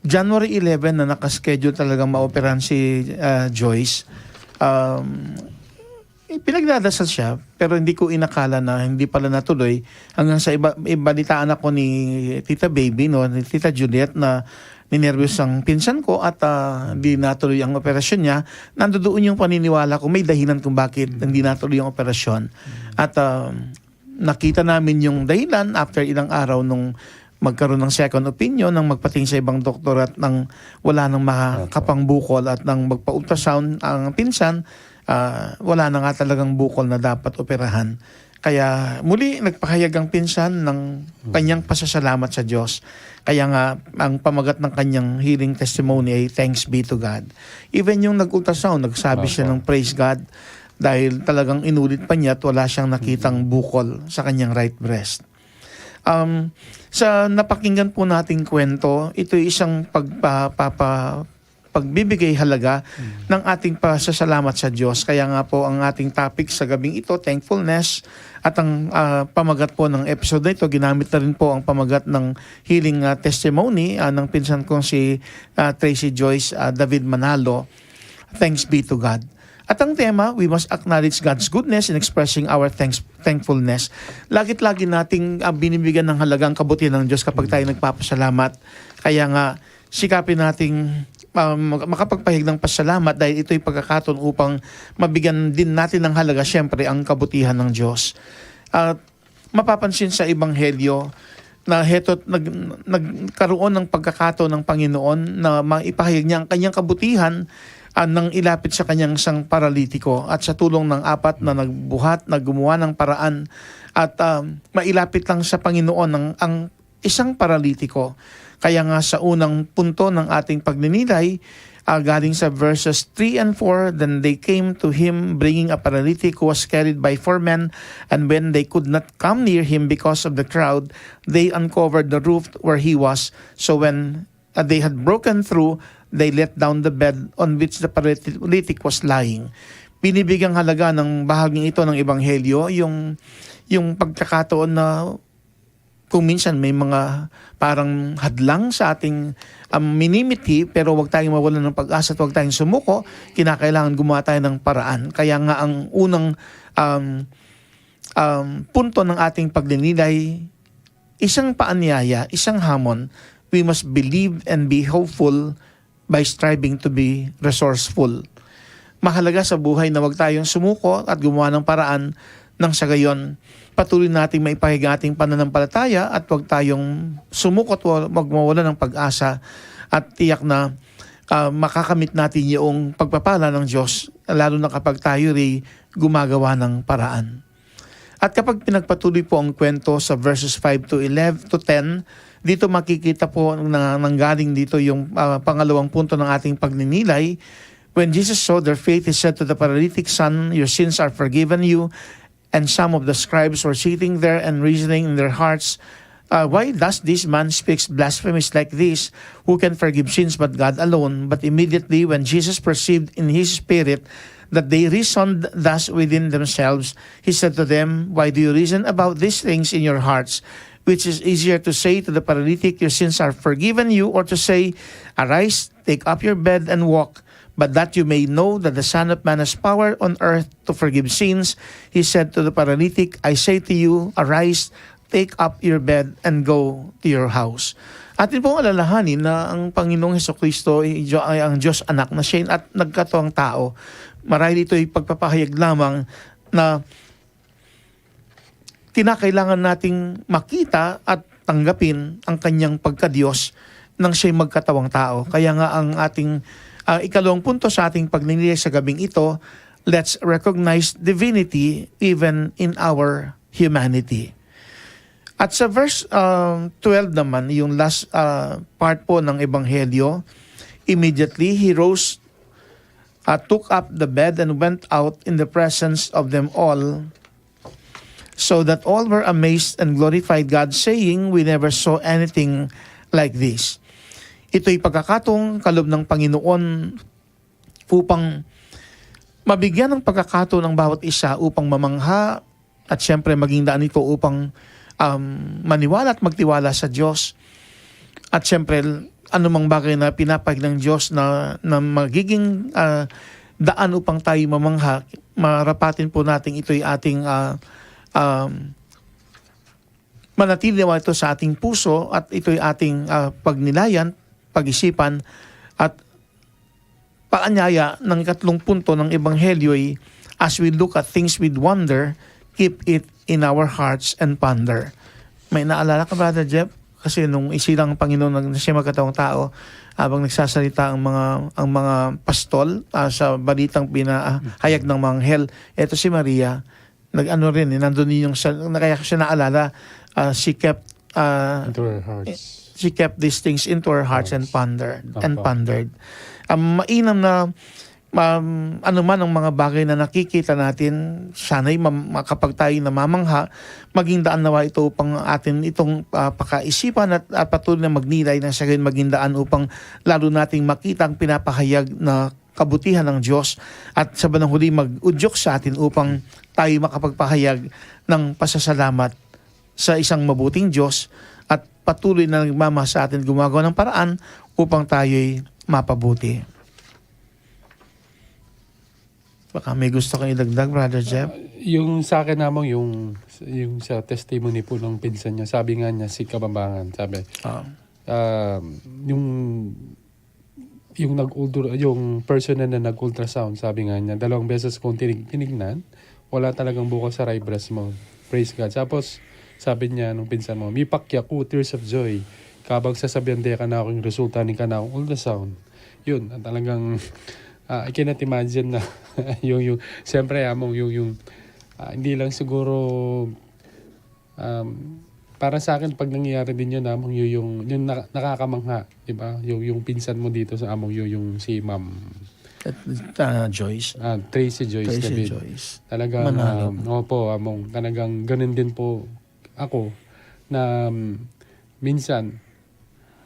January eleven na nakaschedule talagang maoperahan si, ah, Joyce, um, Eh, pinagdadasal siya, pero hindi ko inakala na hindi pala natuloy. Hanggang sa iba, ibalitaan ako ni Tita Baby, no, ni Tita Juliet, na ninervyos ang pinsan ko at, ah, di natuloy ang operasyon niya. Nandoon yung paniniwala ko, may dahilan kung bakit hindi natuloy yung operasyon. At, ah, nakita namin yung dahilan after ilang araw nung magkaroon ng second opinion, nang magpatingin sa ibang doktor at nang wala nang makapangbukol at nang magpa-ultrasound ang pinsan, ah, wala na nga talagang bukol na dapat operahan. Kaya muli, nagpahayag ang pinsan ng kanyang pasasalamat sa Diyos. Kaya nga, ang pamagat ng kanyang healing testimony ay, "Thanks be to God." Even yung nag-ultrasound, nagsabi siya ng, "Praise God," dahil talagang inulit pa niya at wala siyang nakitang bukol sa kanyang right breast. Um, sa napakinggan po nating kwento, ito ay isang pagpa-, papa-, pagbibigay halaga ng ating pasasalamat sa Diyos. Kaya nga po, ang ating topic sa gabing ito, thankfulness, at ang, ah, pamagat po ng episode na ito, ginamit na rin po ang pamagat ng healing, ah, testimony, ah, ng pinsan kong si, ah, Tracy Joyce, ah, David Manalo. Thanks be to God. At ang tema, we must acknowledge God's goodness in expressing our thanks, thankfulness. Lagit-lagi nating, ah, binibigyan ng halaga ang kabutihan ng Diyos kapag tayo nagpapasalamat. Kaya nga, sikapin nating, ah, mak-, makapagpahayag ng pasalamat dahil ito'y pagkakataon upang mabigyan din natin ng halaga, siyempre, ang kabutihan ng Diyos. At mapapansin sa Ebanghelyo na heto't nag-, nagkaroon ng pagkakataon ng Panginoon na maipahayag niya ang kanyang kabutihan, ah, nang ilapit sa kanyang isang paralitiko at sa tulong ng apat na nagbuhat na gumawa ng paraan at, ah, mailapit lang sa Panginoon ang, ang isang paralitiko. Kaya nga sa unang punto ng ating pagninilay, ah, galing sa verses three and four, "Then they came to him, bringing a paralytic who was carried by four men, and when they could not come near him because of the crowd, they uncovered the roof where he was. So when, uh, they had broken through, they let down the bed on which the paralytic was lying." Binibigyang halaga ng bahaging ito ng Ebanghelyo yung, yung pagkakataon na kung minsan may mga parang hadlang sa ating, um, minimithi, pero wag tayong mawalan ng pag-asa at wag tayong sumuko. Kinakailangan gumawa tayo ng paraan. Kaya nga ang unang, um, um, punto ng ating pagninilay, isang paanyaya, isang hamon, we must believe and be hopeful by striving to be resourceful. Mahalaga sa buhay na wag tayong sumuko at gumawa ng paraan nang sa gayon patuloy nating maipahayag ang ating pananampalataya at wag tayong sumuko at wa-, wag mawala ng pag-asa at tiyak na, ah, makakamit natin yung pagpapala ng Diyos, lalo na kapag tayo rin gumagawa ng paraan. At kapag pinagpatuloy po ang kwento sa verses five to eleven to ten, dito makikita po na nanggaling dito yung, ah, pangalawang punto ng ating pagninilay. When Jesus saw their faith, he said to the paralytic, "Son, your sins are forgiven you." And some of the scribes were sitting there and reasoning in their hearts, uh, "Why does this man speak blasphemies like this? Who can forgive sins but God alone?" But immediately when Jesus perceived in his spirit that they reasoned thus within themselves, he said to them, "Why do you reason about these things in your hearts? Which is easier to say to the paralytic, 'Your sins are forgiven you,' or to say, 'Arise, take up your bed and walk'? But that you may know that the Son of Man has power on earth to forgive sins," he said to the paralytic, "I say to you, arise, take up your bed and go to your house." Atin pong alalahanin na ang Panginoong Hesukristo ay, ay ang Diyos Anak na siya at nagkatuang tao. Marahil ito'y pagpapahayag lamang na kinakailangan nating makita at tanggapin ang kanyang pagka-Diyos nang siya'y magkatawang tao. Kaya nga ang ating, ah, ikalawang punto sa ating pagninilay sa gabing ito, let's recognize divinity even in our humanity. At sa verse, um, twelve naman, yung last, ah, part po ng Ebanghelyo, "Immediately he rose, uh, took up the bed and went out in the presence of them all, so that all were amazed and glorified God, saying, 'We never saw anything like this.'" Ito'y pagkakataong kaloob ng Panginoon upang mabigyan ng pagkakataon ang bawat isa upang mamangha at siyempre maging daan ito upang, um, maniwala at magtiwala sa Diyos. At siyempre, anumang bagay na pinapahayag ng Diyos na, na magiging, ah, daan upang tayo mamangha, marapatin po natin ito'y ating, ah, um, manatili nawa ito sa ating puso at ito'y ating, ah, pagnilayan, pag-isipan, at paanyaya ng ikatlong punto ng Ebanghelyo ay, as we look at things with wonder, keep it in our hearts and ponder. May naalala ka, Brother Jeff? Kasi nung isilang Panginoon na siya magkatawang tao, habang nagsasalita ang mga, ang mga pastol, ah, sa balitang pinahayag ng mga anghel, eto si Maria, nag-ano rin, eh, nandun yung sa, na kaya ko siya naalala, ah, she kept, ah, Into her hearts. she kept these things into her hearts and pondered and Opo. pondered. Ang mainam na, um, ano man ang mga bagay na nakikita natin, sana'y mam- makapag tayo namamangha, maging daan nawa ito upang atin itong, ah, pakaisipan at, at patuloy na magnilay na sa gayon maging daan upang lalo nating makita ang pinapahayag na kabutihan ng Diyos at sa bandang huli mag-udyok sa atin upang tayo makapagpahayag ng pasasalamat sa isang mabuting Diyos at patuloy na nagmamahal sa atin, gumagawa ng paraan upang tayo'y mapabuti. Baka may gusto kang idagdag, Brother Jeff? Yung sa akin namang yung yung sa testimony po ng pinsan niya, sabi nga niya si Kabambangan, sabi, Ah. um, yung yung nag ultra yung personnel na nag ultrasound, sabi nga niya, dalawang beses kong tinig tinignan, wala talagang bukol sa right breast mo. Praise God. Tapos sabi niya nung pinsan mo, "Mipakya ku, tears of joy, kabang sasabihan de kanaku yung resulta ning kanakung ultrasound." Yun, at talagang ah, I cannot imagine na yung yung siyempre among yung yung ah, hindi lang siguro um, para sa akin pag nangyayari din yun among yung yung, yung na- nakakamangha, di ba? Yung yung pinsan mo dito sa among yung yung si Ma'am At, ah, Joyce. ah, Tracy Joyce Tracy David. Joyce. Talagang Manalo. Um, opo, among talagang ganun din po ako na um, minsan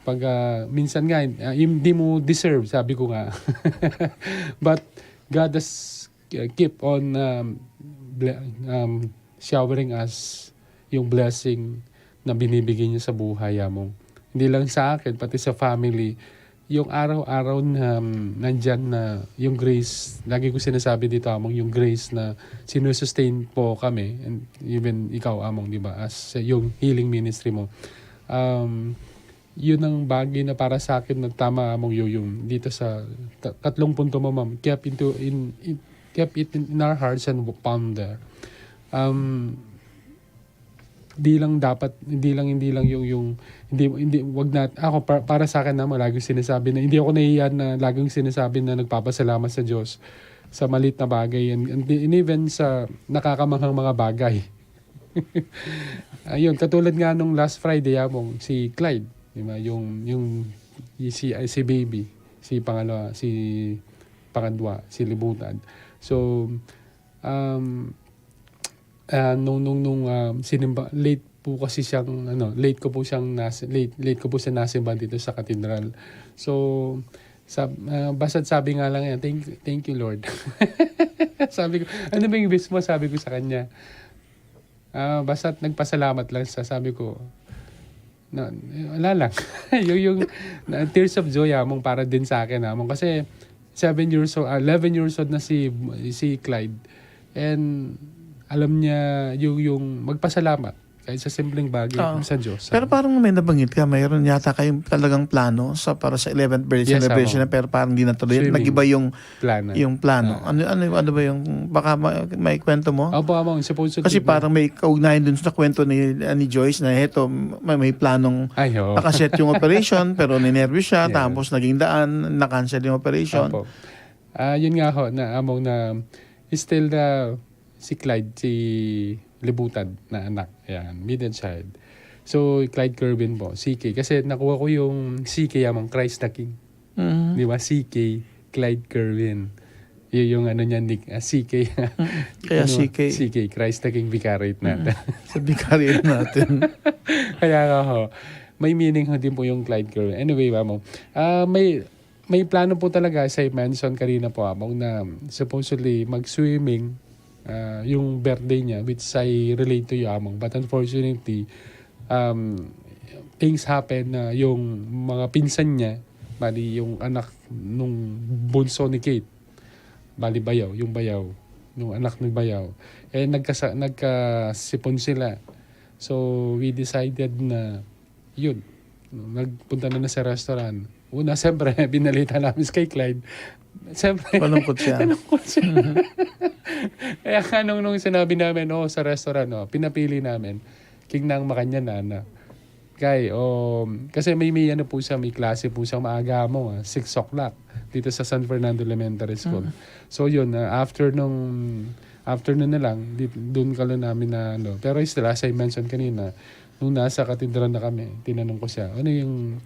pag ah, minsan nga ah, hindi mo deserve, sabi ko nga. But God has uh, keep on um, ble- um, showering us yung blessing na binibigay niya sa buhay among. Hindi lang sa akin, pati sa family, yung araw-araw na um, nandyan na yung grace, lagi ko sinasabi dito among, yung grace na sinusustain po kami, and even ikaw among, di ba, as sa yung healing ministry mo. Um, yun ang bagay na para sa akin na tama among yung dito sa ta- tatlong punto mo, ma'am. Kept into in, in kept it in our hearts and ponder. Um, di lang dapat, hindi lang, hindi lang yung, yung hindi, hindi, wag na, ako, pa- para sa akin naman, laging sinasabi na, hindi ako nahihiya na laging sinasabi na nagpapasalamat sa Diyos sa malit na bagay, and, and, and even sa nakakamanghang mga bagay. Ayun, katulad nga nung last Friday, among si Clyde, di ba? Yung, yung, yung si, ay, si baby, si pangalawa, si pangadwa, si Libutan. So, um, ah, nung, nung, nung um, sinimba, late po kasi siyang, ano, late ko po siyang nas, late, late ko po siya nasimba dito sa katedral. So, sab, ah, basta't sabi nga lang yan, "Thank, thank you, Lord." Sabi ko, "Ano ba yung wish mo?" Sabi ko sa kanya. Ah, basta't nagpasalamat lang siya, sabi ko. Na, wala lang. Yung, yung na, tears of joy among para din sa akin among kasi seven years old, ah, eleven years old na si si Clyde. And alam niya yung, yung magpasalamat kahit sa simpleng bagay Oo. sa Diyos. Pero parang may nabanggit ka, mayroon yata kayong talagang plano sa para sa eleventh birthday Yes, celebration amo. Na, pero parang hindi natuloy. Swimming. Nag-iba yung Plano. yung plano. Ah. Ano ano ano ba yung baka ma- may kwento mo? Opo, among, supposedly. Kasi parang may kaugnayan dun sa kwento ni ni Joyce na heto may, may planong Ay, oo. nakaset yung operation pero ninervous siya Yeah. Tapos naging daan, na-cancel yung operation. Opo. Ah, yun nga ho, na among na still the si Clyde, si Libutan na anak. Ayan, middle child. So, Clyde Kerwin po, C K. Kasi nakuha ko yung C K among Christ the King. Mm. Di ba? C K, Clyde Kerwin. Yun yung ano niya, Nick, ah, C K. Kaya Ano, C K. C K, Christ the King Vicariate natin. Sa vicariate natin. Kaya nga ho, may meaning ho din po yung Clyde Kerwin. Anyway, among, ah, may, may plano po talaga, as I mentioned kanina po, among na supposedly mag-swimming, ah, yung birthday niya, which I relate to you, among. But unfortunately, um, things happen na yung mga pinsan niya, bali yung anak nung bunso ni Kate, bali bayaw, yung bayaw, yung anak ng bayaw. Eh, nagkasa-, nagkasipon sila. So, we decided na, yun, nagpunta na na sa restaurant. Una, siyempre, binalita namin kay Clyde. Siyempre, malungkot siya. Malungkot siya. Kaya nga, nung, nung sinabi namin, "Oh, sa restaurant, oh, pinapili namin, king nang makanyan na, na." Kay, um, kasi may, may ano po siya, may klase po siya maaga mo, ah, six o'clock dito sa San Fernando Elementary School. Mm. So, yun, ah, after nung, afternoon na lang, di, dun ka lang namin na, ano. Pero still, as I mentioned kanina, nung nasa katedral na kami, tinanong ko siya, "Ano yung,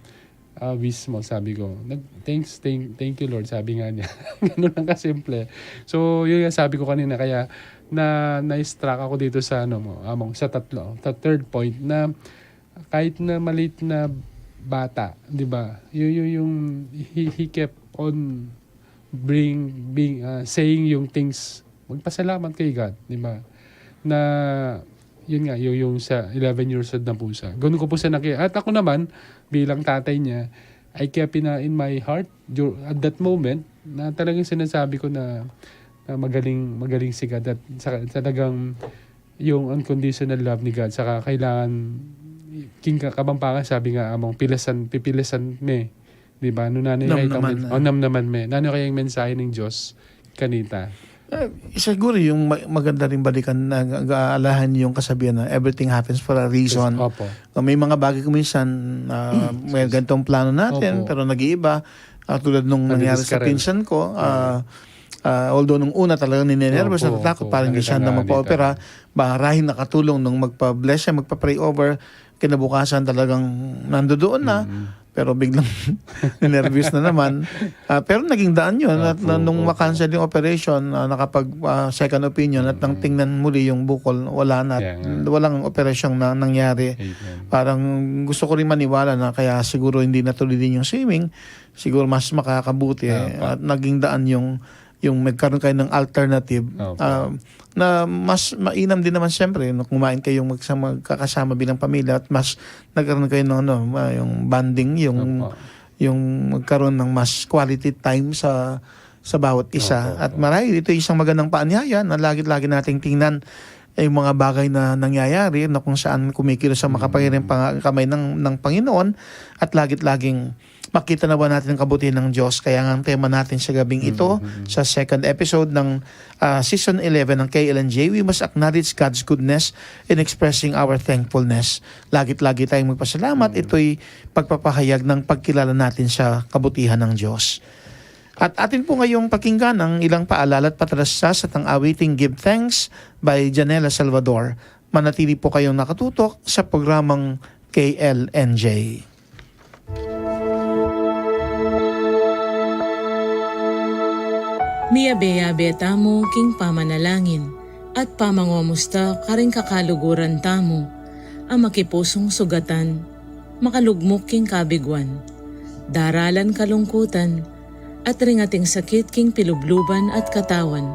ah, wish mo?" Sabi ko, nag, "Thanks, thank, thank you, Lord," sabi nga niya. Ganun lang kasimple. So, yun nga sabi ko kanina, kaya na, na-struck ako dito sa, ano mo, among sa tatlo, sa third point na kahit na maliit na bata, di ba? Yun, yun yung he, he kept on bring, being, ah, saying yung things, magpasalamat kay God, di ba? Na, yun nga, yung, yung sa eleven years old na po siya. Ganun ko po siya naki-, at ako naman, bilang tatay niya, I kept in, ah, in my heart, dur-, at that moment, na talagang sinasabi ko na, na magaling, magaling si God at sa, talagang yung unconditional love ni God, saka kailangan, king ka-, Kapampangan, sabi nga, among pilasan, pipilasan me. Di ba? Nung nanu kaya itang namnaman men-, na. Oh, namnaman me. Nanu kaya yung mensahe ng Diyos kanita? Eh, siguro yung ma-, maganda rin balikan na ga-, gaalahan yung kasabihan na everything happens for a reason. Yes, opo. May mga bagay kung minsan, ah, may gantong plano natin, opo, pero nag-iiba. Ah, tulad nung nangyari sa pinsan ko, ah, ah, although nung una talagang ninenervous, opo, natatakot, opo, parang hindi siya na magpa-opera, marahil nakatulong nung magpa-bless siya, magpa-pray over, kinabukasan talagang nandoon na, pero biglang ninervous na naman. Ah, pero naging daan yun. At opo, nung ma-cancel yung operation, ah, nakapag, ah, second opinion at nang tingnan muli yung bukol, wala na. Kaya nga. Walang operasyong na nangyari. Amen. Parang gusto ko rin maniwala na kaya siguro hindi natuloy din yung swimming, siguro mas makakabuti, eh. Opo. At naging daan yung, yung magkaroon kayo ng alternative, opo, ah, na mas mainam din naman siyempre na kumain kayong magsa-, magkakasama bilang pamilya at mas nagkaroon kayo ng ano, ma-, yung bonding, yung, opo, yung magkaroon ng mas quality time sa, sa bawat isa. Opo, opo. At marahil ito isang magandang paanyaya na lagit-lagi nating tingnan ay yung mga bagay na nangyayari na kung saan kumikilos ang makapangyarihang pang-, kamay ng, ng Panginoon at lagit-laging makita na ba natin ang kabutihan ng Diyos? Kaya nga ang tema natin sa gabing ito, sa second episode ng, ah, season eleven ng K L N J, we must acknowledge God's goodness in expressing our thankfulness. Lagit-lagi tayong magpasalamat. Ito'y pagpapahayag ng pagkilala natin sa kabutihan ng Diyos. At atin po ngayong pakinggan ang ilang paalala at patrasas at ang awiting Give Thanks by Janela Salvador. Manatili po kayong nakatutok sa programang K L N J. Miyabe-yabe tamu king pamanalangin at pamangomusta karing kakaluguran tamu a makipusung sugatan, makalugmuk king kabiguan, daralan kalungkutan, at ring ating sakit king pilubluban at katawan,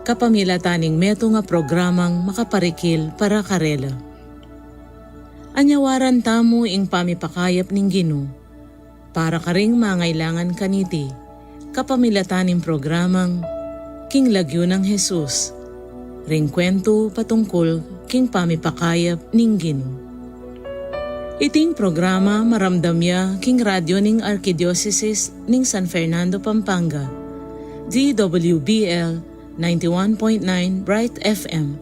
kapamilatan ning metung a programang makaparikil para karela. Anyawaran tamu ing pamipakayap ning Ginu para karing mangailangan kaniti, kapamilatan ning programang King Lagyu nang Jesus, ring kuwentu patungkul king pamipakayap ning Ginu. Iting programa maramdam ya king radyo ning Arkidiosesis ning San Fernando, Pampanga, D W B L ninety-one point nine Bright F M,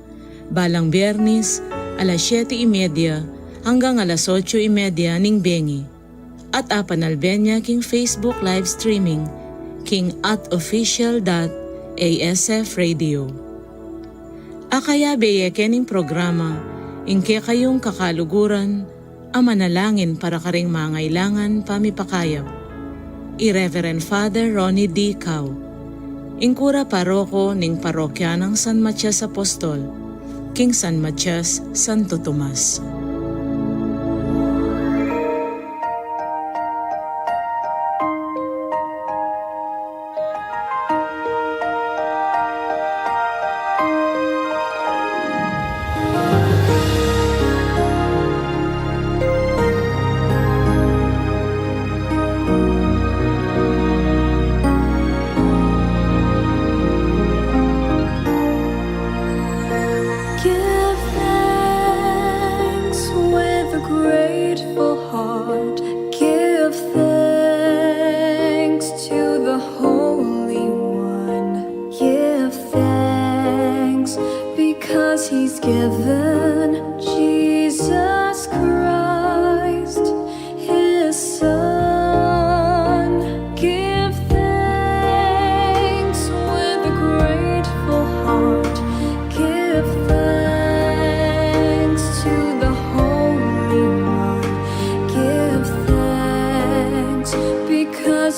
balang Biyernes, alas siyete y media hanggang alas otso y media ning bengi. At apanalben ya king Facebook live streaming king at official dot A S F radio. Akayabe ye kening programa ing kekayung kakaluguran a manalangin para karing mangailangan pamipakayap, i Reverend Father Ronnie D. Cao, ing kura paroko ning parokya nang San Matias Apostol, king San Matias, Santo Tomas.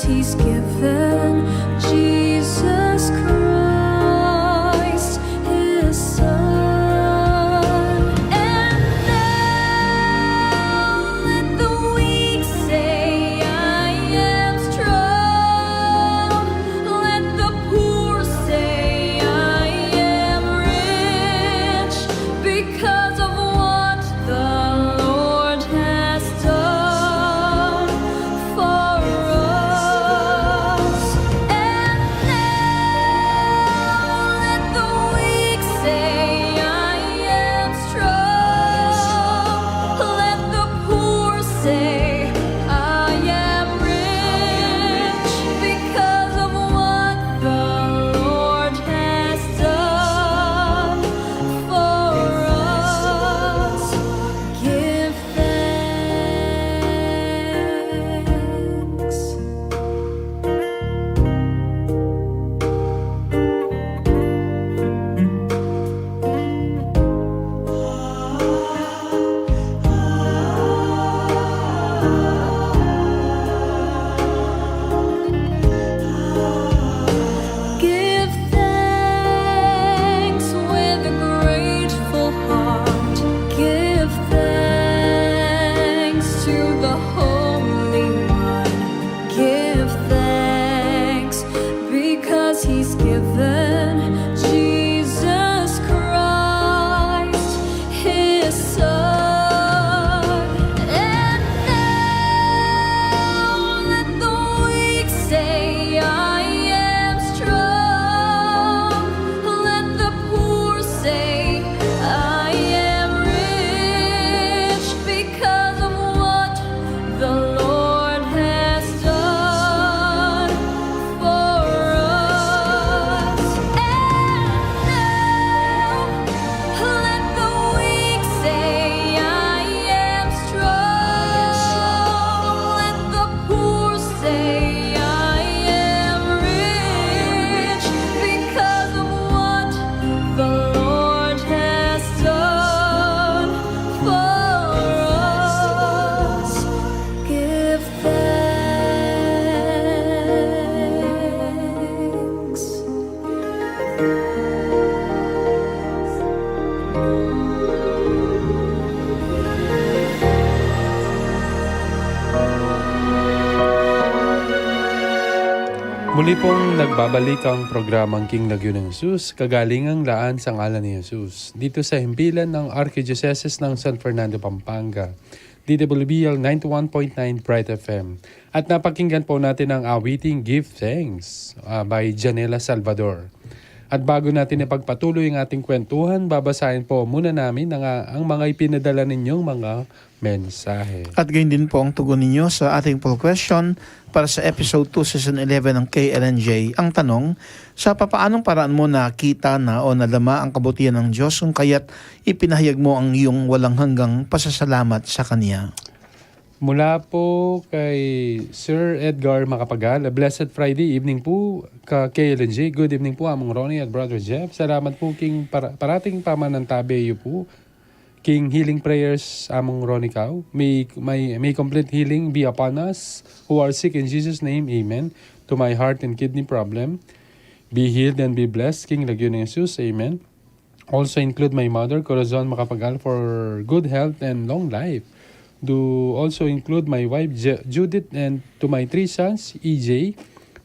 He's given Jesus Christ, his Son. And now let the weak say, "I am strong." Let the poor say, "I am rich," because of what the Lord has done for us. And now let the weak say, "I am strong." Let the poor say, "I am rich," because of what the Lord has done for us. Give thanks. Give thanks with a grateful heart. Give thanks to the Holy One. Give thanks because he's given Jesus Christ, his Son. And now let the weak say, "I am strong." Let the poor say, "I am rich," because of what the Lord has done for us. And now let the weak say, "I am strong." Let the poor say, "I am rich," because of what the Lord has done for us. Give thanks. Muli pong nagbabalik ang programang King Lagyu ng Jesus, kagalingang laan sa ngalan ni Jesus, dito sa himpilan ng Arkidiocese ng San Fernando, Pampanga, D W B L ninety-one point nine Bright F M. At napakinggan po natin ang awiting Give Thanks, ah, by Janela Salvador. At bago natin ipagpatuloy ang ating kwentuhan, babasahin po muna namin ang, ah, ang mga ipinadala ninyong mga mensahe. At gayon din po ang tugon ninyo sa ating poll question para sa episode two, season eleven ng K L N J. Ang tanong, sa papaanong paraan mo nakita na o nadama ang kabutihan ng Diyos kung kaya't ipinahayag mo ang iyong walang hanggang pasasalamat sa Kanya? Mula po kay Sir Edgar Macapagal, a blessed Friday evening po ka K L N J. Good evening po, Among Ronnie at Brother Jeff. Salamat po king para-, parating pamanantabe yu po. King healing prayers, Among Ronnie Cao. May, may, may complete healing be upon us who are sick in Jesus' name. Amen. To my heart and kidney problem, be healed and be blessed. King Lagyu ng Jesus. Amen. Also include my mother, Corazon Macapagal, for good health and long life. Do also include my wife, Ju-, Judith, and to my three sons, E J,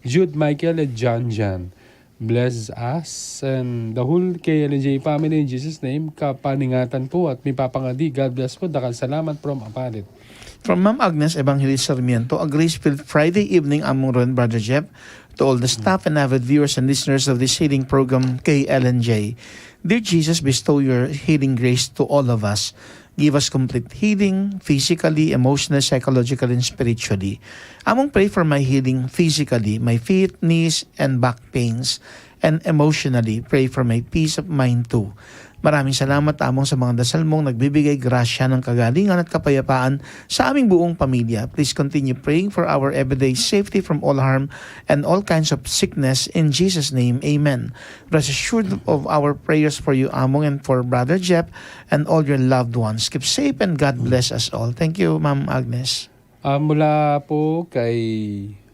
Jude, Michael, and John John. Bless us and the whole K L N J family in Jesus' name. Kapaningatan po at mipapangadi. God bless po. Dakal salamat from Apalit. From Ma'am Agnes Evangelist Sarmiento, a grace-filled Friday evening, Among Ron, Brother Jeff, to all the staff and avid viewers and listeners of this healing program, K L N J. Dear Jesus, bestow your healing grace to all of us. Give us complete healing, physically, emotionally, psychologically, and spiritually. Among, pray for my healing physically, my feet, knees, and back pains. And emotionally, pray for my peace of mind too. Maraming salamat, Among, sa mga dasal mong nagbibigay grasya ng kagalingan at kapayapaan sa aming buong pamilya. Please continue praying for our everyday safety from all harm and all kinds of sickness. In Jesus' name, amen. Rest assured of our prayers for you, Among, and for Brother Jeff and all your loved ones. Keep safe and God bless us all. Thank you, Ma'am Agnes. Ah, mula po kay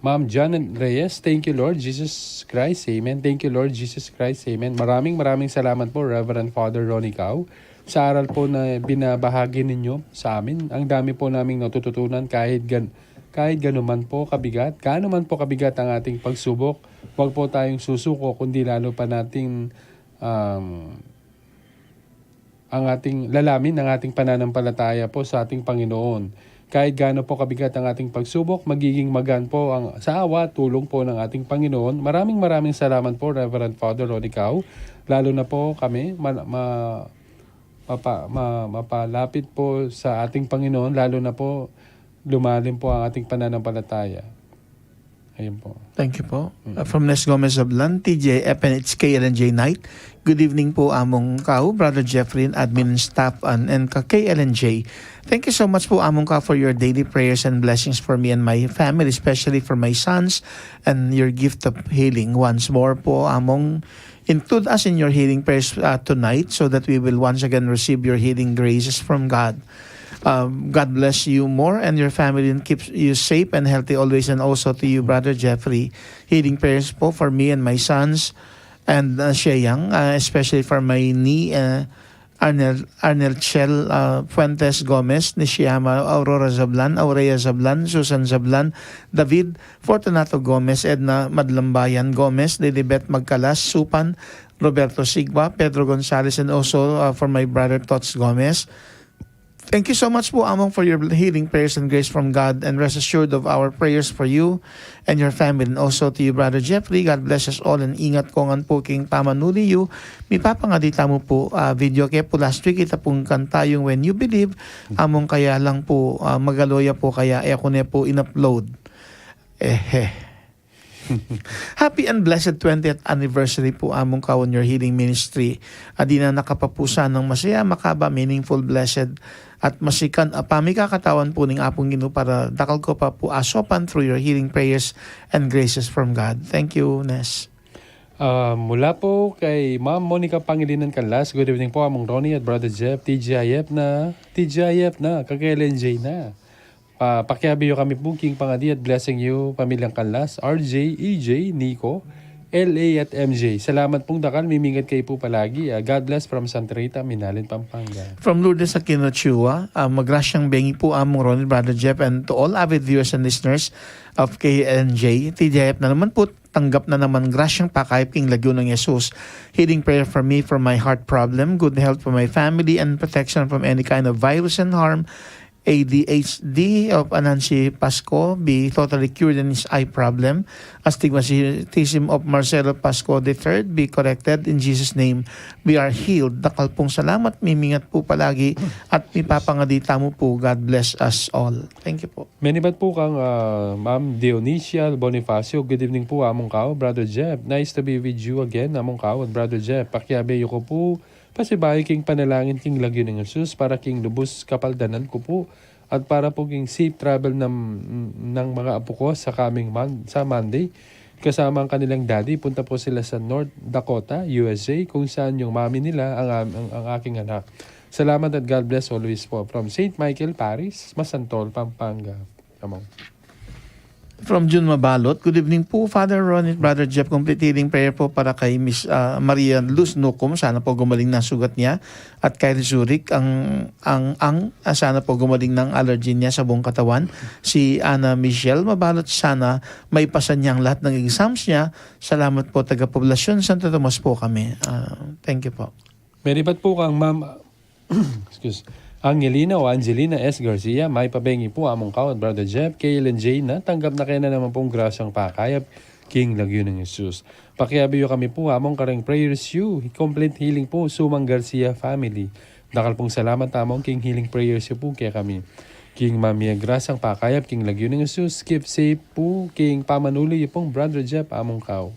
Ma'am Janet Reyes, thank you, Lord Jesus Christ. Amen. Thank you, Lord Jesus Christ. Amen. Maraming, maraming salamat po, Reverend Father Ronnie Cao, sa aral po na binabahagi ninyo sa amin. Ang dami po naming natututunan kahit gan-, kahit ganuman po kabigat, gaano man po kabigat ang ating pagsubok, huwag po tayong susuko, kundi lalo pa nating, um, ang ating lalamin, ang ating pananampalataya po sa ating Panginoon. Kahit gaano po kabigat ang ating pagsubok, magiging magaan po ang sa awa at tulong po ng ating Panginoon. Maraming, maraming salamat po, Reverend Father Ronnie Cao. Lalo na po kami, ma-, ma-, mapa-, ma-, mapalapit po sa ating Panginoon, lalo na po lumalim po ang ating pananampalataya. Ayun po. Thank you po. Mm. Uh, from Nes Gomez Zablan, T J F N H K L N J Night. Good evening po, Among Cao, Brother Jeffrey, and admin and staff, and, and ka K L N J. Thank you so much po, Among Cao, for your daily prayers and blessings for me and my family, especially for my sons, and your gift of healing. Once more po, Among, include us in your healing prayers, uh, tonight, so that we will once again receive your healing graces from God. Um, God bless you more and your family and keep you safe and healthy always. And also to you, Brother Jeffrey, healing prayers po for me and my sons and, uh, Sheyang, uh, especially for my knee, uh, Arnel, Arnel Chel, uh, Fuentes Gomez, Nishiyama, Aurora Zablan, Aurea Zablan, Susan Zablan, David, Fortunato Gomez, Edna Madlambayan Gomez, Lilibet Magkalas, Supan, Roberto Sigba, Pedro Gonzalez, and also, uh, for my brother Tots Gomez. Thank you so much po, Among, for your healing prayers and grace from God, and rest assured of our prayers for you and your family, and also to you, Brother Jeffrey. God bless us all, and ingat ko ngan po king pamanuli yu. Mipapangadi tamu po, ah, video ke po last week, ita pung kanta yung When You Believe, Among, kaya lang po, ah, magaloya po, kaya e ku ne po in-upload. Ehe. Happy and blessed twentieth anniversary po, Among Cao, on your healing ministry. Adi na nakapapusa ng masaya, makaba, meaningful, blessed, at masikan a pamikakatawan po ning Apung Ginu para dakal ko pa po asopan through your healing prayers and graces from God. Thank you, Nes. Ah, mula po kay Ma'am Monica Pangilinan Canlas, "Good evening po, Among Ronnie at Brother Jeff, T G I F na, T G I F na, ka K L N J na. Ah, pakiabe yu kami po king pangadi at blessing yu, pamilyang Canlas, R J, E J, Nico, L A at M J. Salamat pong dakal, mimingat kayu po palagi. Ah, God bless from Santa Rita, Minalin, Pampanga." From Lourdes Aquino Chua, ah, magrasyang bengi po, Among Ronnie, Brother Jeff, and to all avid viewers and listeners of K N J, T J I F na naman po, tanggap na naman grasyang pakayap king lagyu nang Jesus. Healing prayer for me for my heart problem, good health for my family, and protection from any kind of virus and harm. A D H D of Anansi Pasco be totally cured in his eye problem. Astigmatism of Marcelo Pasco the third be corrected in Jesus' name. We are healed. Dakal pong salamat, mimingat po palagi at mipapangadi tamu po. God bless us all. Thank you po. Menibat po kang, ah, Ma'am Dionisia Bonifacio. "Good evening po, Among Kao, Brother Jeff. Nice to be with you again, Among Kao and Brother Jeff. Pakiabe yu ku pu pasibayu king panalangin king lagyu nang Jesus para king lubus kapaldanan ku pu at para po king safe travel ng, ng mga apu ko sa coming mon-, sa Monday. Kasama ang kanilang daddy, punta po sila sa North Dakota, U S A, kung saan yung mami nila ang, ang, ang aking anak. Salamat at God bless always po. From Saint Michael Parish, Masantol, Pampanga." Among. From June Mabalot, "Good evening po, Father Ron at Brother Jeff. Complete healing prayer po para kay Miss, ah, Maria Luz Nucum. Sana po gumaling na sugat niya. At kay Zurich, ang, ang, ang, ah, sana po gumaling ng allergy niya sa buong katawan. Si Ana Michelle Mabalot, sana may pasa niyang lahat ng exams niya. Salamat po, taga Poblacion Santo Tomas po kami." Ah, thank you po. Meribat po kang Ma'am, excuse, Angelina o Angelina S Garcia, "May pabengi po, Among Kao at Brother Jeff, K L N J na, tanggap na kaya na naman pong grasyang pakayap king lagyu nang Jesus. Pakiabe yu kami po, Among, kareng prayers yu, complete healing po, Sumang Garcia family. Dakal pong salamat, Among, king healing prayers yu po kekami. King mamie grasyang pakayap king lagyu nang Jesus, keep safe po king pamanuli yu pong Brother Jeff, Among Kao."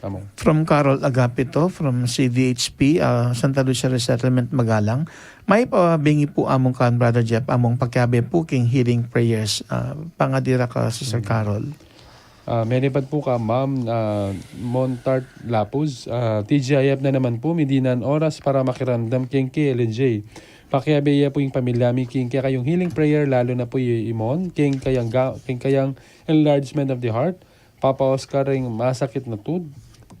Among. From Carol Agapito, from C D H P, ah, Santa Lucia Resettlement, Magalang. "May pabengi po, Among Kao and Brother Jeff, Among, pakiabe po king healing prayers." Ah, pangadi ra ka, Sister Carol. Ah, meribat po ka Ma'am, ah, Montart Lapuz. Ah, "T G I F na naman po, midinan oras para makiramdam king K L N J. Pakiabe ye pu ing pamilya mi king kekayung healing prayer, lalu na pu i Imon, king kayang, ga- king kayang enlargement of the heart. Papa Oscar, ing masakit na tud,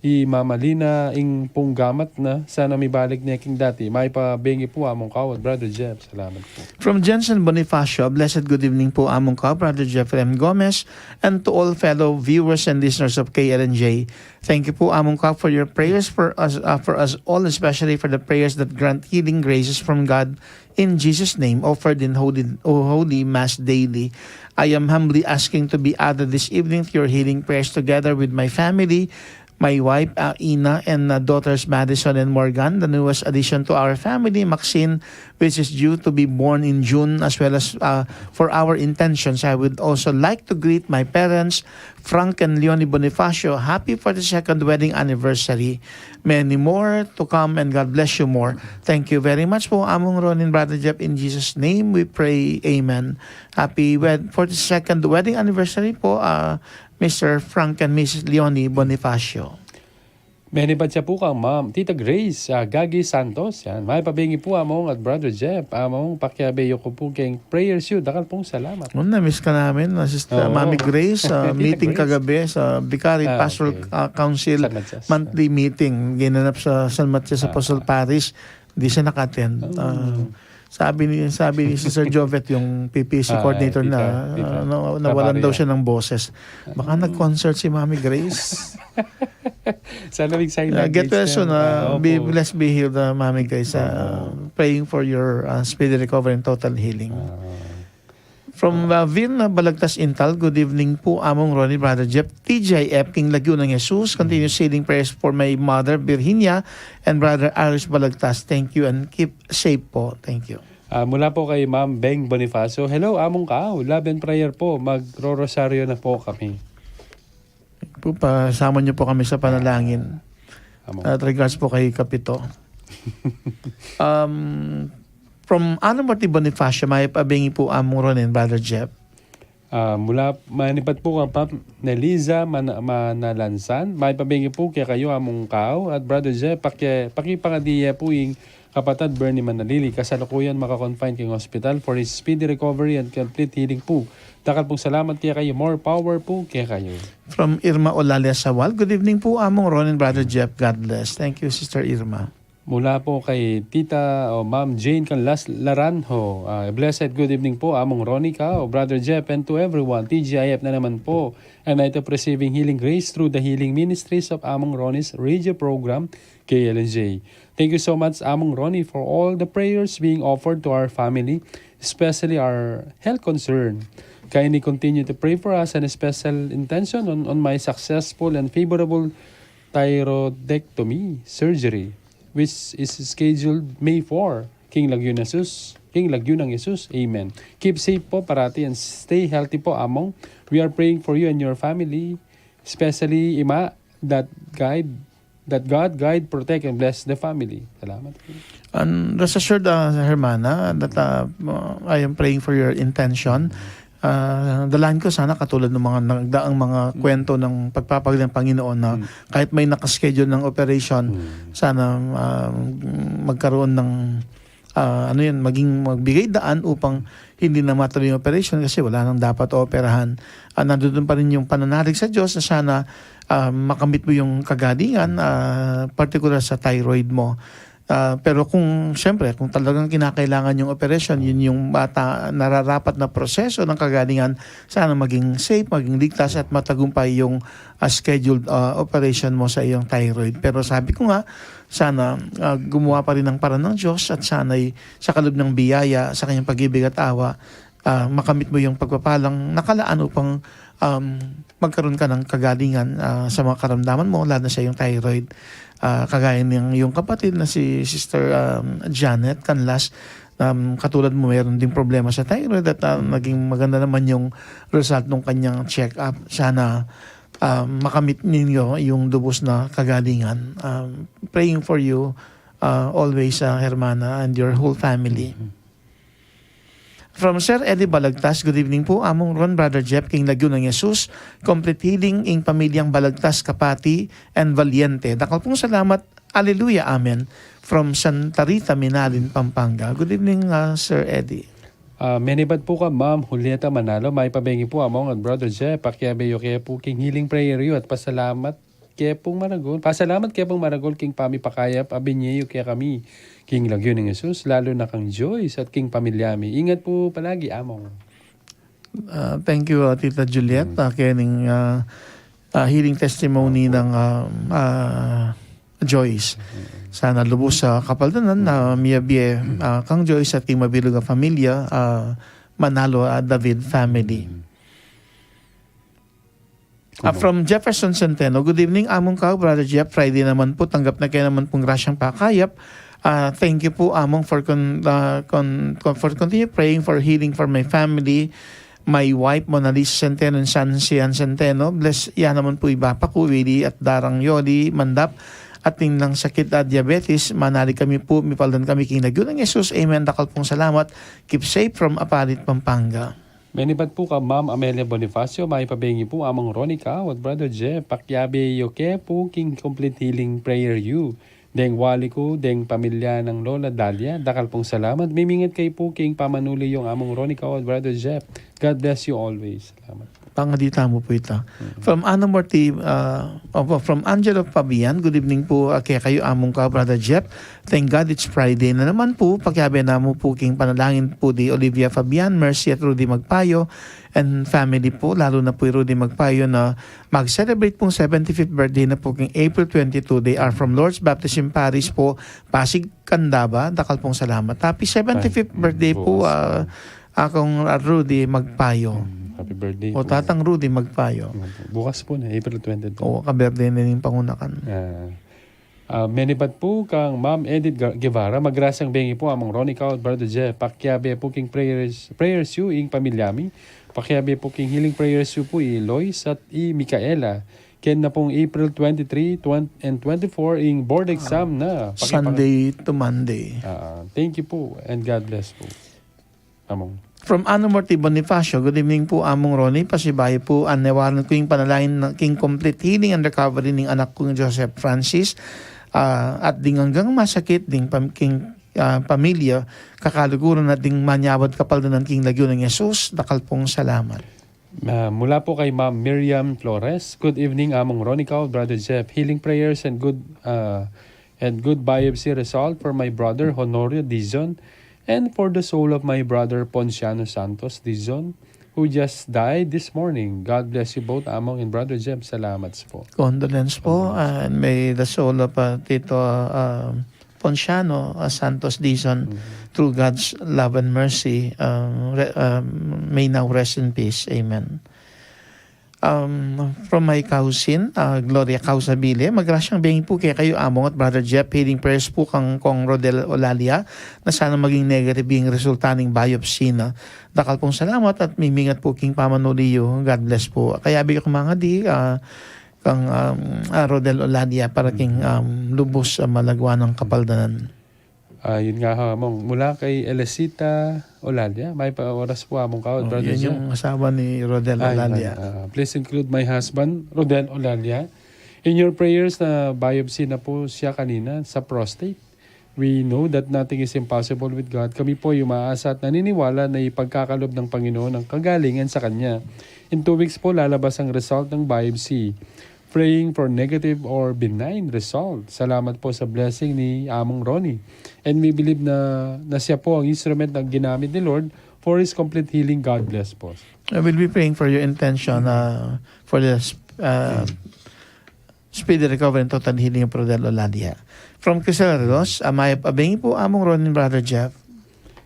i Mama Lina, ing pung gamat na, sana mibalik ne king dati. Mayap a bengi pu, Among Kau at Brother Jeff. Salamat pu. From Jensen Bonifacio, blessed good evening po, Among Kau, Brother Jeffrey M. Gomez, and to all fellow viewers and listeners of K L N J. Thank you po, Among Kau, for your prayers for us, uh, for us all, especially for the prayers that grant healing graces from God in Jesus' name, offered in holy, oh, holy Mass daily. I am humbly asking to be added this evening to your healing prayers together with my family, my wife, uh, Ina, and, uh, daughters Madison and Morgan, the newest addition to our family, Maxine, which is due to be born in June, as well as, uh, for our intentions. I would also like to greet my parents, Frank and Leonie Bonifacio. Happy forty-second wedding anniversary. Many more to come, and God bless you more. Thank you very much po, Among Ron and Brother Jeff. In Jesus' name we pray. Amen. Happy wed- forty-second wedding anniversary po, uh, Mister Frank and Missus Leonie Bonifacio. Menibat ya pu kang Ma'am Tita Grace, ah, Gagi Santos. Yan. Mayap a bengi pu, Among at Brother Jeff. Among, pakiabe yu ku pu keng prayers yu. Dakal pung salamat. Nung na-miss ka namin, na Sister Oo. Mami Grace, ah, Tita meeting Grace. Kagabi sa Vicariate Ah, Pastoral, okay. ah, Council San Matias. Monthly meeting ginanap sa San Matias Ah. Apostle Parish. Di siya naka-attend. Oh. Ah, sabi ni, sabi ni Sister Jovet, yung P P C Ah, coordinator tita, na, tita. ah, na-, nawalan Kabarya. daw siya ng boses. Baka Ah. nag-concert si Mami Grace. Sana may sign Ah, get language well soon, na. Ah, ah, be opo. blessed, be healed, ah, Mami Grace. Ah, Oo. praying for your, ah, speedy recovery and total healing. Ah. From, ah, Vin, ah, Balagtas Intal, good evening po, Among Ronnie, Brother Jeff, T J F, King Lagyu ng Jesus. Continuous healing prayers for my mother, Virginia, and Brother Aris Balagtas. Thank you and keep safe po. Thank you. Ah, mula po kay Ma'am Beng Bonifacio. Hello, Among Kau. Love and prayer po. Magro-rosaryo na po kami. Po, pasama niyo po kami sa panalangin. Among. At regards po kay Kapito. Um, from Ana Marti Bonifacio, mayap a bengi po, Among Ron and Brother Jeff. Ah, mula, manipat po kang Pap Neliza Mana-, Manalansan. Mayap a bengi po kekayu, Among Kau at Brother Jeff. Paki-, pakipangadi ye po ing kapatad Bernie Manalili. Kasalukuyan maka-confine king hospital for his speedy recovery and complete healing po. Dakal pung salamat kekayu. More power po kekayu. From Irma Olalia Sawal, good evening po, Among Ron and Brother Jeff. God bless. Thank you, Sister Irma. Mula po kay Tita o Ma'am Jane Canlas Laranjo. Ah, blessed good evening po, Among Ronnie, Kau, Brother Jeff, and to everyone. T G I F na naman po. And I hope receiving healing grace through the healing ministries of Among Ronnie's radio program, K L N J. Thank you so much, Among Ronnie, for all the prayers being offered to our family, especially our health concern. Kindly continue to pray for us and a special intention on, on my successful and favorable thyroidectomy surgery, which is scheduled May four. King Lagyu ng Jesus, King Lagyu ng Jesus. Amen. Keep safe po parati and stay healthy po, Among. We are praying for you and your family, especially Ima, that guide, that God guide, protect, and bless the family. Salamat po. And rest assured, ah, Hermana, that, ah, I am praying for your intention. Ah, dalangin ko sana katulad ng mga nagdaang mga Mm. kwento ng pagpapagaling ng Panginoon na Mm. kahit may nakaschedule ng operation, Mm. sana, ah, magkaroon ng, ah, ano yun, maging magbigay daan upang hindi na matuloy yung operation kasi wala nang dapat operahan. Ah, nandun pa rin yung pananalig sa Diyos na sana, ah, makamit mo yung kagalingan, ah, partikular sa thyroid mo. Ah, pero kung, siyempre, kung talagang kinakailangan yung operation, yun yung mata-, nararapat na proseso ng kagalingan, sana maging safe, maging ligtas at matagumpay yung, ah, scheduled, ah, operation mo sa iyong thyroid. Pero sabi ko nga, sana, ah, gumawa pa rin ng paraan ng Diyos at sana'y sa kaloob ng biyaya, sa kanyang pag-ibig at awa, ah, makamit mo yung pagpapalang nakalaan upang, um, magkaroon ka ng kagalingan, ah, sa mga karamdaman mo, lalo na sa iyong thyroid. Ah, kagaya ng iyong kapatid na si Sister, um, Janet Canlas, um, katulad mo, meron ding problema sa thyroid at, ah, naging maganda naman yung result ng kanyang check-up. Sana, um, makamit ninyo yung lubos na kagalingan. Um, praying for you, uh, always, uh, Hermana, and your whole family. Mhm. From Sir Eddie Balagtas, good evening po, Among Ron, Brother Jeff, King Lagyu ng Jesus, complete healing ing pamilyang Balagtas, Kapati, and Valiente. Dakal pong salamat. Alleluia, amen. from Santa Rita, Minalin, Pampanga. Good evening, ah, Sir Eddie. Ah, menibat pu kang Ma'am Julieta Manalo, maipabengi pu Among at Brother Jeff, pakiabe yu ke pu king healing prayer yu at pasalamat ke pung maragul. Pasalamat ke pung maragul king pamipakayap a binye yu kekami king lagyu nang Jesus, lalu na kang Joyce at king pamilya mi. Ingat pu palagi, Among. Ah, thank you, ah, Tita Juliet, ah, kening, ah, ah, healing testimony ng, ah, ah, Joyce. Sana lubos sa kapaldanan na miyabie, ah, kang Joyce at king mabilug a pamilya, ah, Manalo, ah, David family. Ah, from Jefferson Centeno, "Good evening, Among Kao, Brother Jeff. Friday naman po, tanggap na kayo naman pong grasyang pakayap. Ah, thank you po, Among, for con-, ah, con-, con-, for continue praying for healing for my family, my wife, Mona Lisa Centeno, and son, Sian Centeno. Bless ya naman po iba pa ku, Willie at Darang Yoli Mandap, at ning nang sakit at diabetes, manali kami po, mipaldan kami king lagyu nang Jesus. Amen. Dakal pong salamat. Keep safe from Apalit, Pampanga." Menibat pu kang Ma'am Amelia Bonifacio, maipabengi pu Among Ronnie Kao at Brother Jeff, pakiabe yu ke pu king complete healing prayer yu. Deng wali ku, deng pamilya nang Lola Dalia, dakal pung salamat. Mimingat kayu pu king pamanuli yung Among Ronnie Kao at Brother Jeff. God bless you always. Salamat. Pangadi tamu pu ita. From Ana Morti, ah, opo, from Angelo Fabian, "Good evening po, ah, kekayu, Among Kao, Brother Jeff. Thank God it's Friday na naman po. Pakiabe namu po king panalangin po di Olivia Fabian, Mercy at Rudy Magpayo, and family po, lalu na po i Rudy Magpayo na mag-celebrate pong seventy-fifth birthday na po king April twenty-two. They are from Lord's Baptism Parish po, Pasig, Candaba. Dakal pong salamat." Happy seventy-fifth birthday po, ah, Akong, ah, Rudy Magpayo. Happy birthday po. Tatang Rudy Magpayo. Bukas po na, April twenty-two. Oo, ka-birthday na ning pangunakan. Ah, menibat pu kang Ma'am Edith Ga-, Guevara, "Magrasyang bengi pu Among Ronnie Kao at Brother Jeff. Pakiabe pu king prayers, prayers yu ing pamilya mi. Pakiabe pu king healing prayers yu pu i Lois at i Micaela. Ken na pung April twenty-three, twenty, and twenty-four ing board exam na." Pakipang- Sunday to Monday. Ah, thank you po and God bless po, Among. From Ana Morti Bonifacio, "Good evening po, Among Ronnie. Pasibayu po, anewaran ku ing panalangin na king complete healing and recovery ning anak kung Joseph Francis, ah, at ding anggang masakit ding pam-, king, ah, pamilya, kakaluguran at ding manyawad kapaldanan king lagyu nang Jesus. Dakal pong salamat." Ah, mula po kay Ma'am Miriam Flores, "Good evening, Among Ronnie Kao, Brother Jeff. Healing prayers and good, ah, and good biopsy result for my brother Honorio Dizon and for the soul of my brother Ponciano Santos Dizon, who just died this morning. God bless you both, Among and Brother Jeff." Salamat po. Condolence po, and may the soul of, uh, Tito, uh, Ponciano, uh, Santos Dizon, through God's love and mercy, um, re-, um, may now rest in peace. Amen. Um, from my cousin, uh, Gloria Causabile, "Magrasyang bengi po kekayu, Among at Brother Jeff. Healing prayers po kang Kong Rodel Olalia na sana maging negative ing resulta ning biopsy na. Dakal pong salamat at mimingat po king pamanuli yu. God bless po." Kayabe yu kang mangadi, ah, kang, um, ah, Rodel Olalia para king, um, lubus a malagwa nang kapaldanan. Ah, yun nga, ha, Among. Mula kay Elisita Olalia, "Mayap a oras po, Among Kao at Brother Jeff." Yun yung asawa ni Rodel Olalia. Ah, "Please include my husband, Rodel Olalia, in your prayers na biopsy na po siya kanina sa prostate. We know that nothing is impossible with God. Kami po ay umaasa at naniniwala na ipagkakaloob ng Panginoon ang kagalingan sa kanya. In two weeks po, lalabas ang result ng biopsy. Praying for negative or benign result. Salamat po sa blessing ni Among Ronnie. And we believe na, na siya po ang instrument na ginamit ni Lord for his complete healing." God bless po. I will be praying for your intention, uh, for the sp-, uh, speedy recovery and total healing of Rodel Olalia. From Crisel Arroz, "Mayap a bengi po, Among Ronnie, Brother Jeff."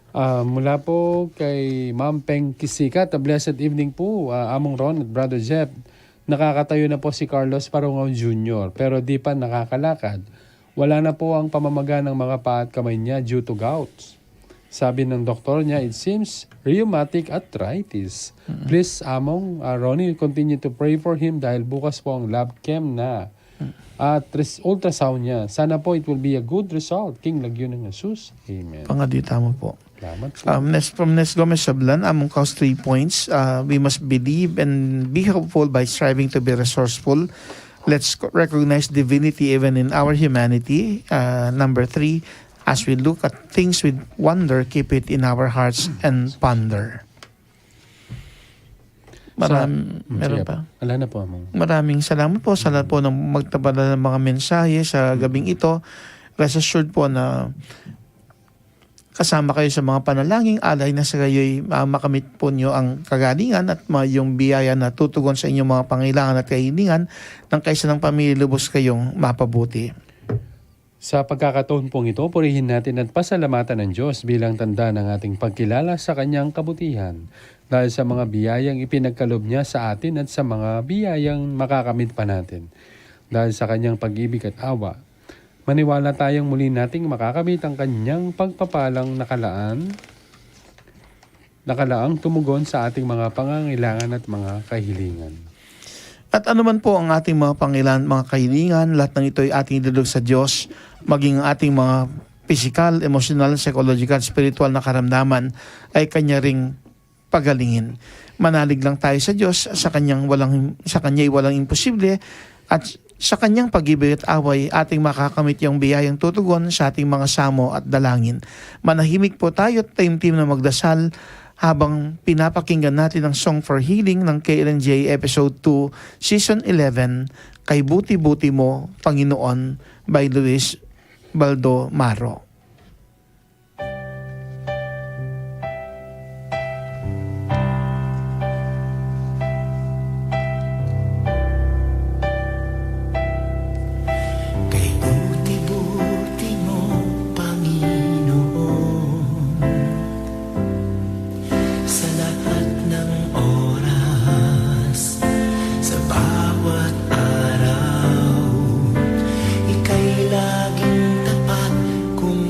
Ah, mula po kay Ma'am Peng Kisikat, "A blessed evening po, ah, Among Ron at Brother Jeff. Nakakatayo na po si Carlos Parungaw Junior, pero di pa nakakalakad. Wala na po ang pamamaga ng mga paa at kamay niya due to gouts. Sabi ng doktor niya, it seems rheumatic arthritis. Please, Among, ah, Ronnie, continue to pray for him dahil bukas po ang lab chem na at res-, ultrasound niya. Sana po it will be a good result. King lagyu nang Jesus. Amen." Pangadi tamu po. Salamat po. Um, next, from Nes Gomez Sablan, "Among Kao's three points. Uh, we must believe and be hopeful by striving to be resourceful. Let's co- recognize divinity even in our humanity. Uh, number three, as we look at things with wonder, keep it in our hearts and ponder. Maram, Mm, meron sige pa? Po. Wala na po, Among. Maraming salamat po sa lahat po ng magtabala ng mga mensahe sa gabing ito. Rest assured po na kasama kayo sa mga panalangin, alay na sa gayoy, ah, makamit po niyo ang kagalingan at ma-, yung biyaya na tutugon sa inyong mga pangailangan at kahilingan nang kaisa ng pamilya lubos kayong mapabuti. Sa pagkakataon pong ito, purihin natin at pasalamatan ang Diyos bilang tanda ng ating pagkilala sa kanyang kabutihan. Dahil sa mga biyayang ipinagkaloob niya sa atin at sa mga biyayang makakamit pa natin. Dahil sa kanyang pag-ibig at awa, maniwala tayong muli nating makakamit ang kanyang pagpapalang nakalaan, nakalaang tumugon sa ating mga pangangailangan at mga kahilingan. At anuman po ang ating mga pangailangan at mga kahilingan, lahat ng ito ay ating idulog sa Diyos, maging ang ating mga pisikal, emosyonal, psychological, spiritual na karamdaman ay kanya ring pagalingin. Manalig lang tayo sa Diyos, sa kanyang walang, sa kanya'y walang imposible, at sa kanyang pag-ibig at awa ating makakamit yung biyayang tutugon sa ating mga samo at dalangin. Manahimik po tayo at taimtim na magdasal habang pinapakinggan natin ang Song for Healing ng K L N J Episode two, Season eleven, Kay Buti-Buti Mo, Panginoon, by Luis Baldo Maro. Kay buti-buti mo, Panginoon, sa lahat ng oras, sa bawat araw, ika'y laging tapat kung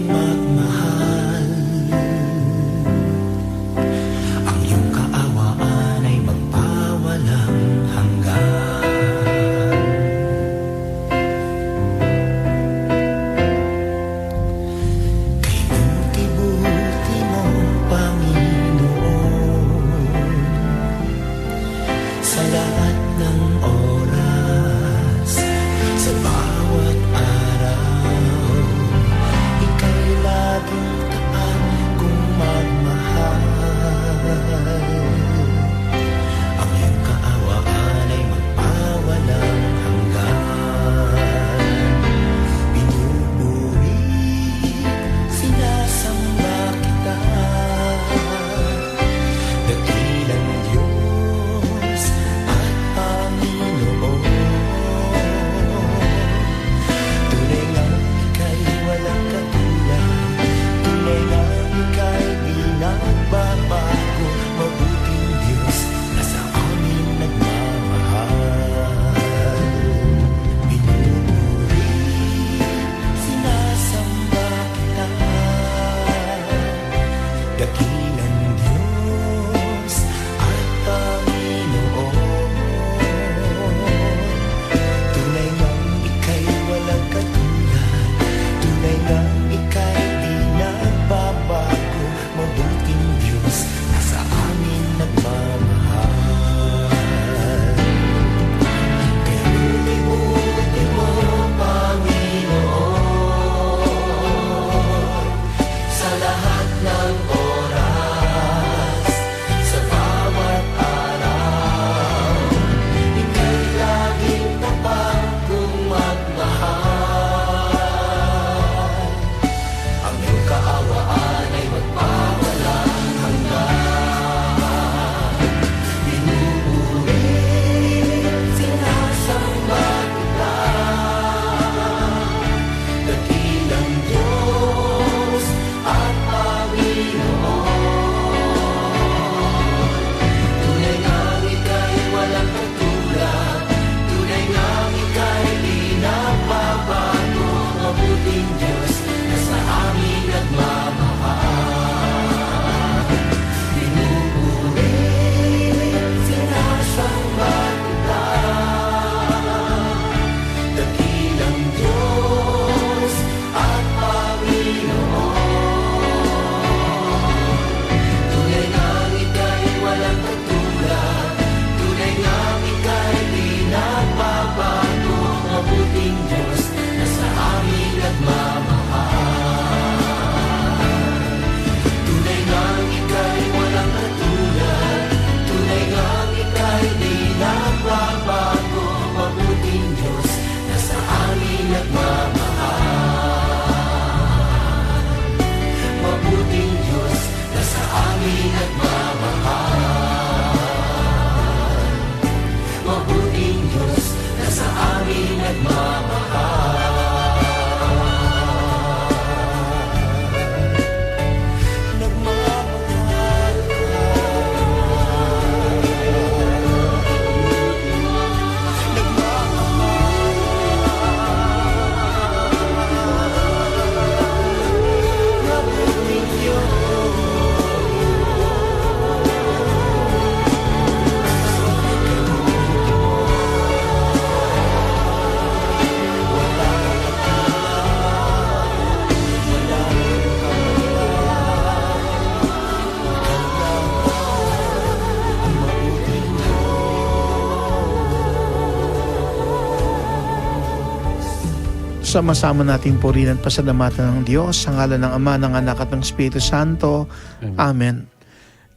Sama-sama nating purihin at pasalamatan ang Diyos, sa ngalan ng Ama, ng Anak, at ng Espiritu Santo. Amen. Amen.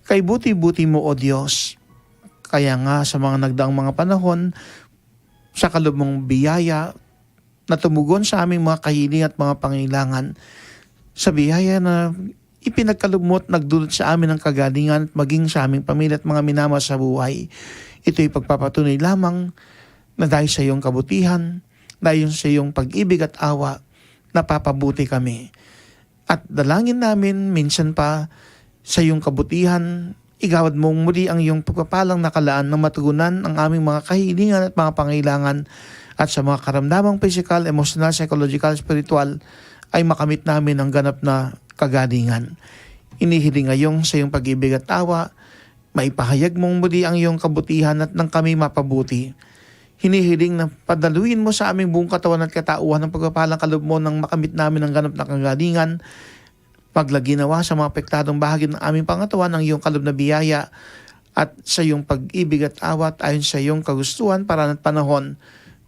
Kaibuti-buti mo, O Diyos. Kaya nga, sa mga nagdaang mga panahon, sa kalub mong biyaya, na tumugon sa aming mga kahilingan at mga pangailangan, sa biyaya na ipinagkalub mo at nagdulot sa amin ng kagalingan at maging sa aming pamilya at mga minamahal sa buhay. Ito'y pagpapatunay lamang na dahil sa iyong kabutihan, dahil sa iyong pag-ibig at awa, napapabuti kami. At dalangin namin, minsan pa, sa iyong kabutihan, igawad mong muli ang iyong pagpapalang nakalaan na matugunan ang aming mga kahilingan at mga pangailangan, at sa mga karamdamang pisikal, emosyonal, psychological, spiritual, ay makamit namin ang ganap na kagalingan. Inihiling ngayong sa iyong pag-ibig at awa, maipahayag mong muli ang iyong kabutihan at nang kami mapabuti. Hinihiling na padaluin mo sa aming buong katawan at katauhan ang pagpapalang kaloob mo nang makamit namin ang ganap na kagalingan. Maglaginawa sa mga apektadong bahagi ng aming pangatawan ang iyong kaloob na biyaya at sa iyong pag-ibig at awa at ayon sa iyong kagustuhan para at panahon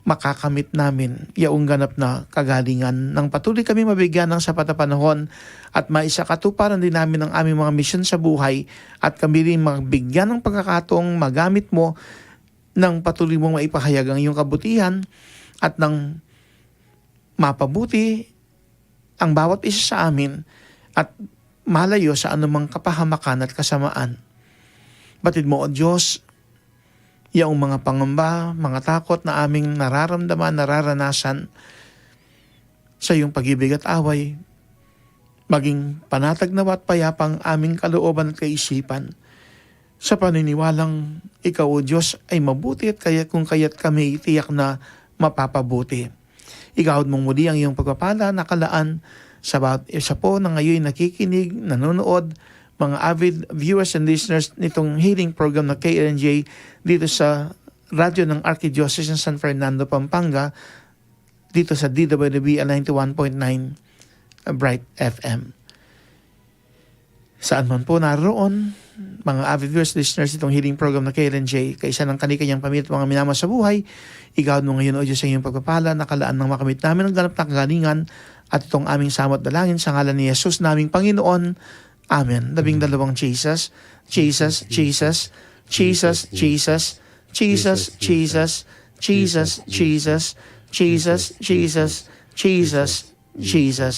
makakamit namin yaong ganap na kagalingan. Nang patuloy kami mabigyan ng sapat na panahon at maisakatuparan din namin ang aming mga misyon sa buhay at kami rin mabigyan ng pagkakataong magamit mo nang patuloy mong maipahayag ang iyong kabutihan at nang mapabuti ang bawat isa sa amin at malayo sa anumang kapahamakan at kasamaan. Batid mo, O Diyos, yaong mga pangamba, mga takot na aming nararamdaman, nararanasan sa iyong pag-ibig at away. Maging panatag nawa at payapa ang aming kalooban at kaisipan, sa paniniwalang ikaw, O Diyos, ay mabuti at kaya kung kaya't kami tiyak na mapapabuti. Igawad mong muli ang iyong pagpapala na kalaan sa bawat isa po na ngayon nakikinig, nanonood, mga avid viewers and listeners nitong healing program na K L N J dito sa radyo ng Arkidiocese ng San Fernando, Pampanga, dito sa D W B L ninety-one point nine Bright F M. Saan man po naroon, mga avid viewers, listeners, itong healing program na K L N J, kaisa ng kanikanyang pamilya at mga minamahal sa buhay, igawad mo ngayon, O Diyos, ang iyong pagpapala na kalaan nang makamit namin ang ganap na kagalingan at itong aming samot dalangin sa ngalan ni Jesus naming Panginoon. Amen. Labing dalawang Jesus, Jesus, Jesus, Jesus, Jesus, Jesus, Jesus, Jesus, Jesus, Jesus, Jesus, Jesus, Jesus.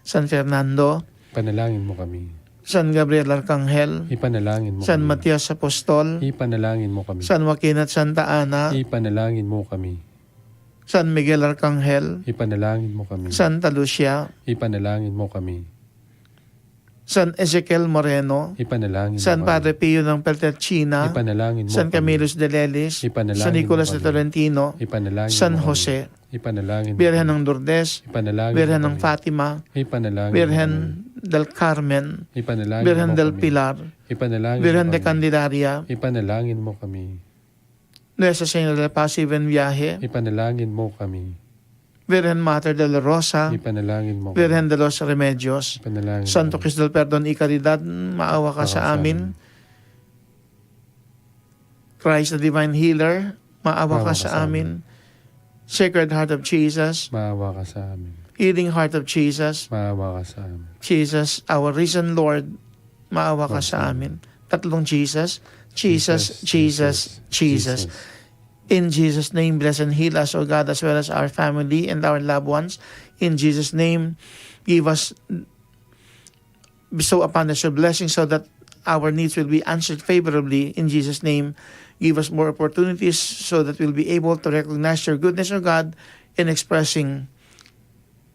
San Fernando. Ipanalangin mo kami. San Gabriel Arcangel. Ipanalangin mo San kami. Matias Apostol. Ipanalangin mo kami. San Joaquin at Santa Ana. Ipanalangin mo kami. San Miguel Arcangel. Ipanalangin mo kami. Santa Lucia. Ipanalangin mo kami. San Ezekiel Moreno. Ipanalangin mo San kami. Padre Pio ng Pietrelcina. Ipanalangin mo San kami. Camilo Sdeles. Ipanalangin San Nicolas mo de kami. Tolentino. Ipanalangin San mo kami. Jose. Ipanalangin mo Birhen kami. Ng Lourdes, Ipanalangin Birhen mo ng kami. Fatima, Ipanalangin mo Birhen kami. Del Carmen, Ipanalangin Birhen mo del kami. Pilar, Ipanalangin Birhen mo de kami. Candelaria, Ipanalangin mo kami. Nuestra Señora de la Paz y Buen Viaje, Ipanalangin mo kami. Birhen Mater de la Rosa, Ipanalangin mo kami. Birhen de los Remedios, Ipanalangin mo Santo kami. Cristo del Perdon y Caridad, maawa ka Maawa sa sa amin. Amin. Christ the Divine Healer, maawa ka sa amin. Sacred Heart of Jesus, maawa ka sa amin. Healing Heart of Jesus, maawa ka sa amin. Jesus, our risen Lord, maawa ka sa amin. Tatlong Jesus. Jesus, Jesus, Jesus. In Jesus' name, bless and heal us, O God, as well as our family and our loved ones. In Jesus' name, give us bestow upon us your blessings so that our needs will be answered favorably. In Jesus' name, give us more opportunities so that we'll be able to recognize your goodness, O God, in expressing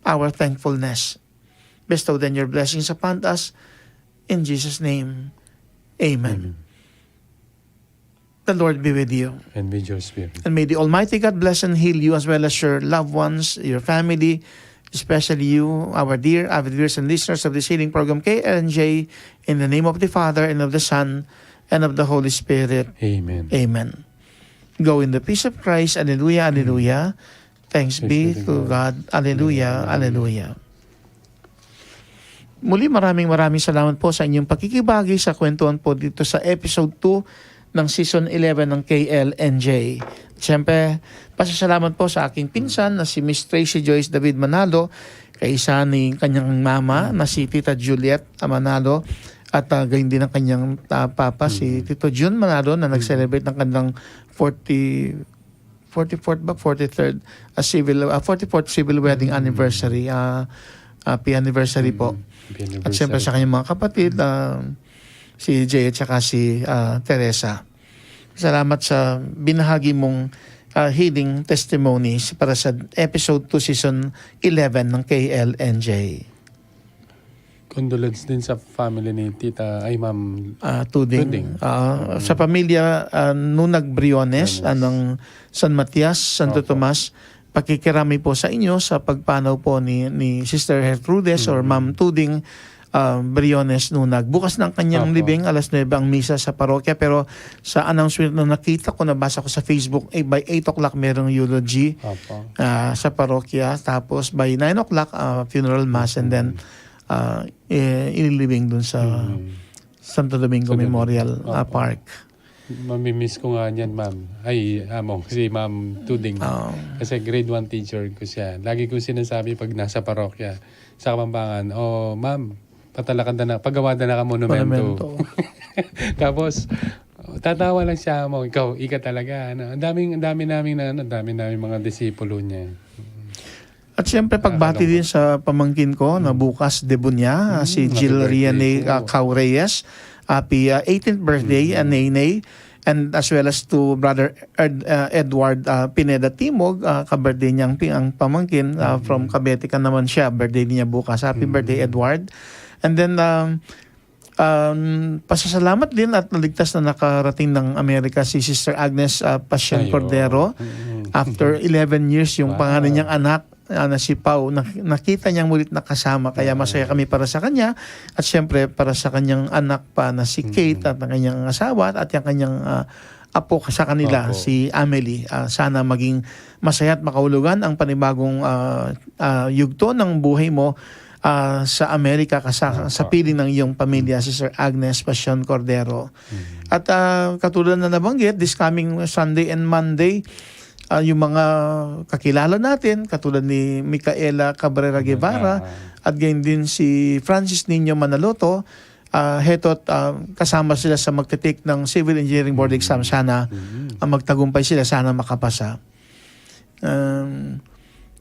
our thankfulness. Bestow then your blessings upon us. In Jesus' name, amen. Amen. The Lord be with you. And with your spirit. And may the Almighty God bless and heal you as well as your loved ones, your family, especially you, our dear avid viewers and listeners of this healing program, K L N J, in the name of the Father, and of the Son, and of the Holy Spirit. Amen. Amen. Go in the peace of Christ. Alleluia, alleluia. Thanks be to God. Alleluia, alleluia. Muli, maraming, maraming salamat po sa inyong pakikibahagi sa kwentuhan po dito sa episode two ng season eleven ng K L N J. Siyempre, pasasalamat po sa aking pinsan na si Miss Tracy Joyce David Manalo, kaisa ni kanyang mama na si Tita Juliet Manalo, at, ah, gayon din ang kanyang, ah, papa, si Tito Jun Manalo, na nag-celebrate ng kanilang forty, forty-fourth ba? Forty-third, ah, civil, ah, forty-fourth civil wedding anniversary. Ah, happy anniversary po. Happy anniversary. At siyempre sa kanyang mga kapatid, ah, si Jay at saka si, ah, Teresa. Salamat sa binahagi mong, ah, healing testimonies para sa episode two, season eleven ng K L N J. Condolence din sa family ni Tita, ay, Ma'am Ah, Tuding. Tuding. Ah, sa pamilya, ah, Nunag Briones, Briones. Anang San Matias, Santo Opo. Tomas, pakikiramay po sa inyo sa pagpanaw po ni, ni Sister Gertrudes or Ma'am Tuding, ah, Briones Nunag. Bukas ng kanyang Opo. Libing, alas nuebe ang misa sa parokya, pero sa announcement na nakita ko, nabasa ko sa Facebook, eh, by eight o'clock merong eulogy Opo. Ah, sa parokya. Tapos by nine o'clock, ah, funeral mass, and then, ah, eh, ililibing dun sa Santo Domingo Santo Domingo. Memorial, ah, Opo. Park. Mamimiss ko nga niyan, ma'am. Ay, among, si Ma'am Tuding. Oo. Kasi grade one teacher ko siya. Lagi kong sinasabi pag nasa parokya, sa Kapampangan, "Oh, ma'am, patalakan da na, pagawa da na ka monumento." Monumento. Tapos, tatawa lang siya, "Amo, ikaw, ika talaga." Ano, ang daming, ang dami naming na, ano, ang dami naming mga disipulo niya. At siyempre, pagbati Nakakalungkot. Din sa pamangkin ko na bukas, debut niya, ah, si Mm, happy Jill birthday Rianay, po. Ah, Cau Reyes. Happy, ah, eighteenth birthday, ah, Nene. And as well as to Brother Ed-, ah, Edward, ah, Pineda Timog, ah, ka-birthday niyang pi-, ang pamangkin, ah, from Cavite ka naman siya, birthday niya bukas. Happy birthday, Edward. And then, um, Um, pasasalamat din at naligtas na nakarating ng Amerika si Sister Agnes, ah, Passion Ay, oo. Cordero. Mm. After eleven years, yung Wow. panganay niyang anak, ah, na si Pau, nak-, nakita niyang mulit nakasama. Kaya masaya kami para sa kanya. At siyempre, para sa kanyang anak pa na si Kate at ang kanyang asawa at yung kanyang, ah, apo sa kanila, Opo. Si Amelie. Ah, sana maging masaya at makaulugan ang panibagong, ah, ah, yugto ng buhay mo, ah, sa Amerika, kasa-, Opo. Sa piling ng iyong pamilya, Sister Agnes Passion Cordero. At, ah, katulad na nabanggit, this coming Sunday and Monday, ah, yung mga kakilala natin, katulad ni Micaela Cabrera Guevara, at gayon din si Francis Niño Manaloto, ah, heto't, ah, kasama sila sa magte-take ng civil engineering board exam. Sana, ah, magtagumpay sila, sana makapasa. Um,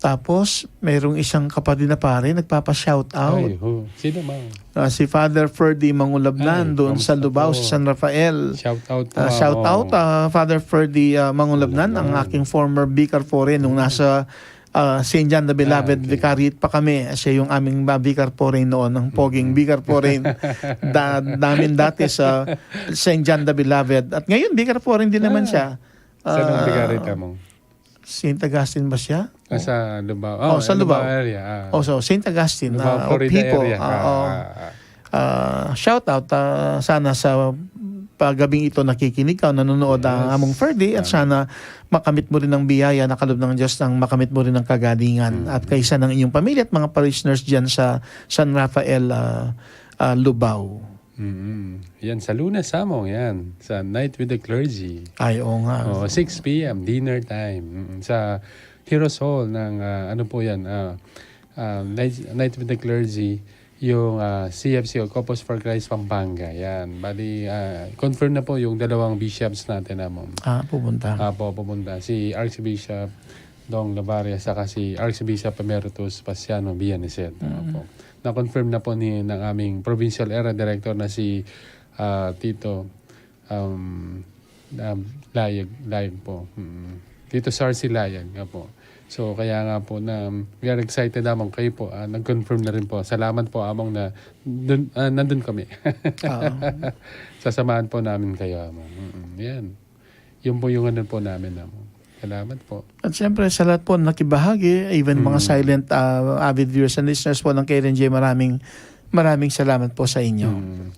tapos, mayroong isang kapatid na pare, nagpapa-shout out. Ay, ho. Sino, ma'am? Ah, si Father Ferdy Mangulabnan, Ay, doon sa kamusta Lubao, po? Sa San Rafael. Shout out po, Ah, shout ma'am. Out, ah, Father Ferdy, ah, Mangulabnan, ang Mangulabnan. Aking former vicar foreign nung nasa, ah, Saint John the Beloved Ah, okay. Vicariate pa kami. Siya yung aming, ah, vicar foreign noon, ang poging vicar foreign da-, namin dati sa Saint John the Beloved. At ngayon, vicar foreign din naman Ah. Siya. Saan ang Ah, vicarate mo? Saint Augustine ba siya? Ah, sa Lubao. Oh, Oh, sa Lubao. Lubao area, ah. Oh, so, Saint Augustine, Lubao, ah, Florida Opipo, area. Ah, Ah, oh. Ah, ah. Ah, shout out, ah, sana sa pagabing ito nakikinig ka o nanonood ang Yes. Among Ferdy at Amen. Sana makamit mo rin ang biyaya na kaloob ng Diyos nang makamit mo rin ang kagalingan Mm. at kaisa ng inyong pamilya at mga parishioners diyan sa San Rafael, ah, ah, Lubao. Mm. Yan, sa Lunes, Among, yan. Sa Night with the Clergy. Ay, oo nga. Oo, six P M, dinner time. Mm, sa Heroes Hall ng, ah, ano po yan, ah, ah, Night, Night with the Clergy, yung, ah, C F C o Couples for Christ Pampanga. Yan. Bali, ah, confirm na po yung dalawang bishops natin, Among. Ah, pupunta. Apo, pupunta. Si Archbishop Dong Lavaria saka si Archbishop Emeritus Pasiano Villanicet. Mm. Apo. Na-confirm na po ni, ng aming provincial area director na si, ah, Tito, um, um, Layag, Layag po. Mm. Tito Sarsi Layag, apo. So, kaya nga po na, um, we are excited, Among, kayo po. Ah, nag-confirm na rin po. Salamat po, Among, na dun, ah, nandun kami. Oo. Sasamahan po namin kayo, Among. Mm, yan. Yun po yung ano po namin, Among. Salamat po. At siyempre, sa lahat po nakibahagi, even mga Mm. silent, ah, avid viewers and listeners po ng K L N J, maraming, maraming salamat po sa inyo. Mm.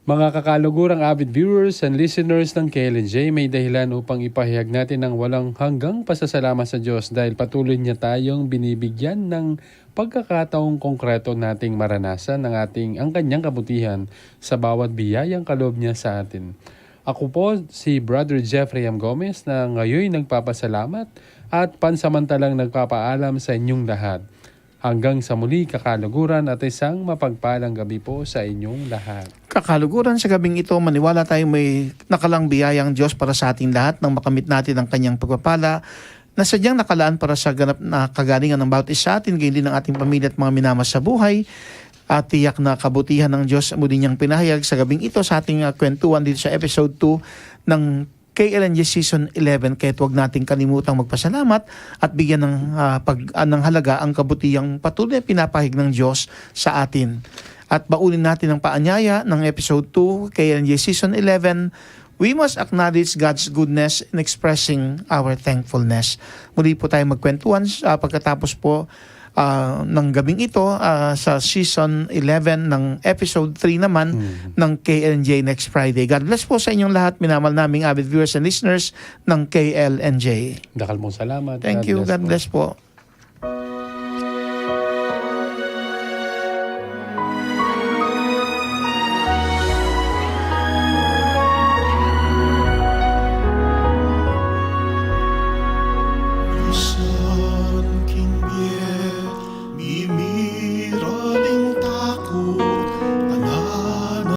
Mga kakalugurang avid viewers and listeners ng K L N J, may dahilan upang ipahayag natin ang walang hanggang pasasalamat sa Diyos dahil patuloy niya tayong binibigyan ng pagkakataong konkreto nating maranasan ang ating, ang kanyang kabutihan sa bawat biyayang kaloob niya sa atin. Ako po si Brother Jeffrey M. Gomez na ngayon nagpapasalamat at pansamantalang nagpapaalam sa inyong lahat. Hanggang sa muli, kakaluguran, at isang mapagpalang gabi po sa inyong lahat. Kakaluguran, sa gabing ito, maniwala tayo may nakalang biyayang Diyos para sa ating lahat nang makamit natin ang kanyang pagpapala na sadyang nakalaan para sa ganap na kagalingan ng bawat isa atin, gayon din ang ating pamilya at mga minamahal sa buhay. At tiyak na kabutihan ng Diyos muli niyang pinahayag sa gabing ito sa ating, ah, kwentuhan dito sa episode two ng K L N J Season eleven. Kaya't huwag nating kalimutang magpasalamat at bigyan ng, ah, pag-, ah, ng halaga ang kabutihang patuloy na pinapahayag ng Diyos sa atin. At baunin natin ang paanyaya ng episode two, K L N J Season eleven, "We must acknowledge God's goodness in expressing our thankfulness." Muli po tayo magkwentuhan, ah, pagkatapos po, ah, ng gabing ito, ah, sa season eleven ng episode three naman ng K L N J next Friday. God bless po sa inyong lahat, minamahal naming avid viewers and listeners ng K L N J. Dakal pong salamat. Thank you. God bless po.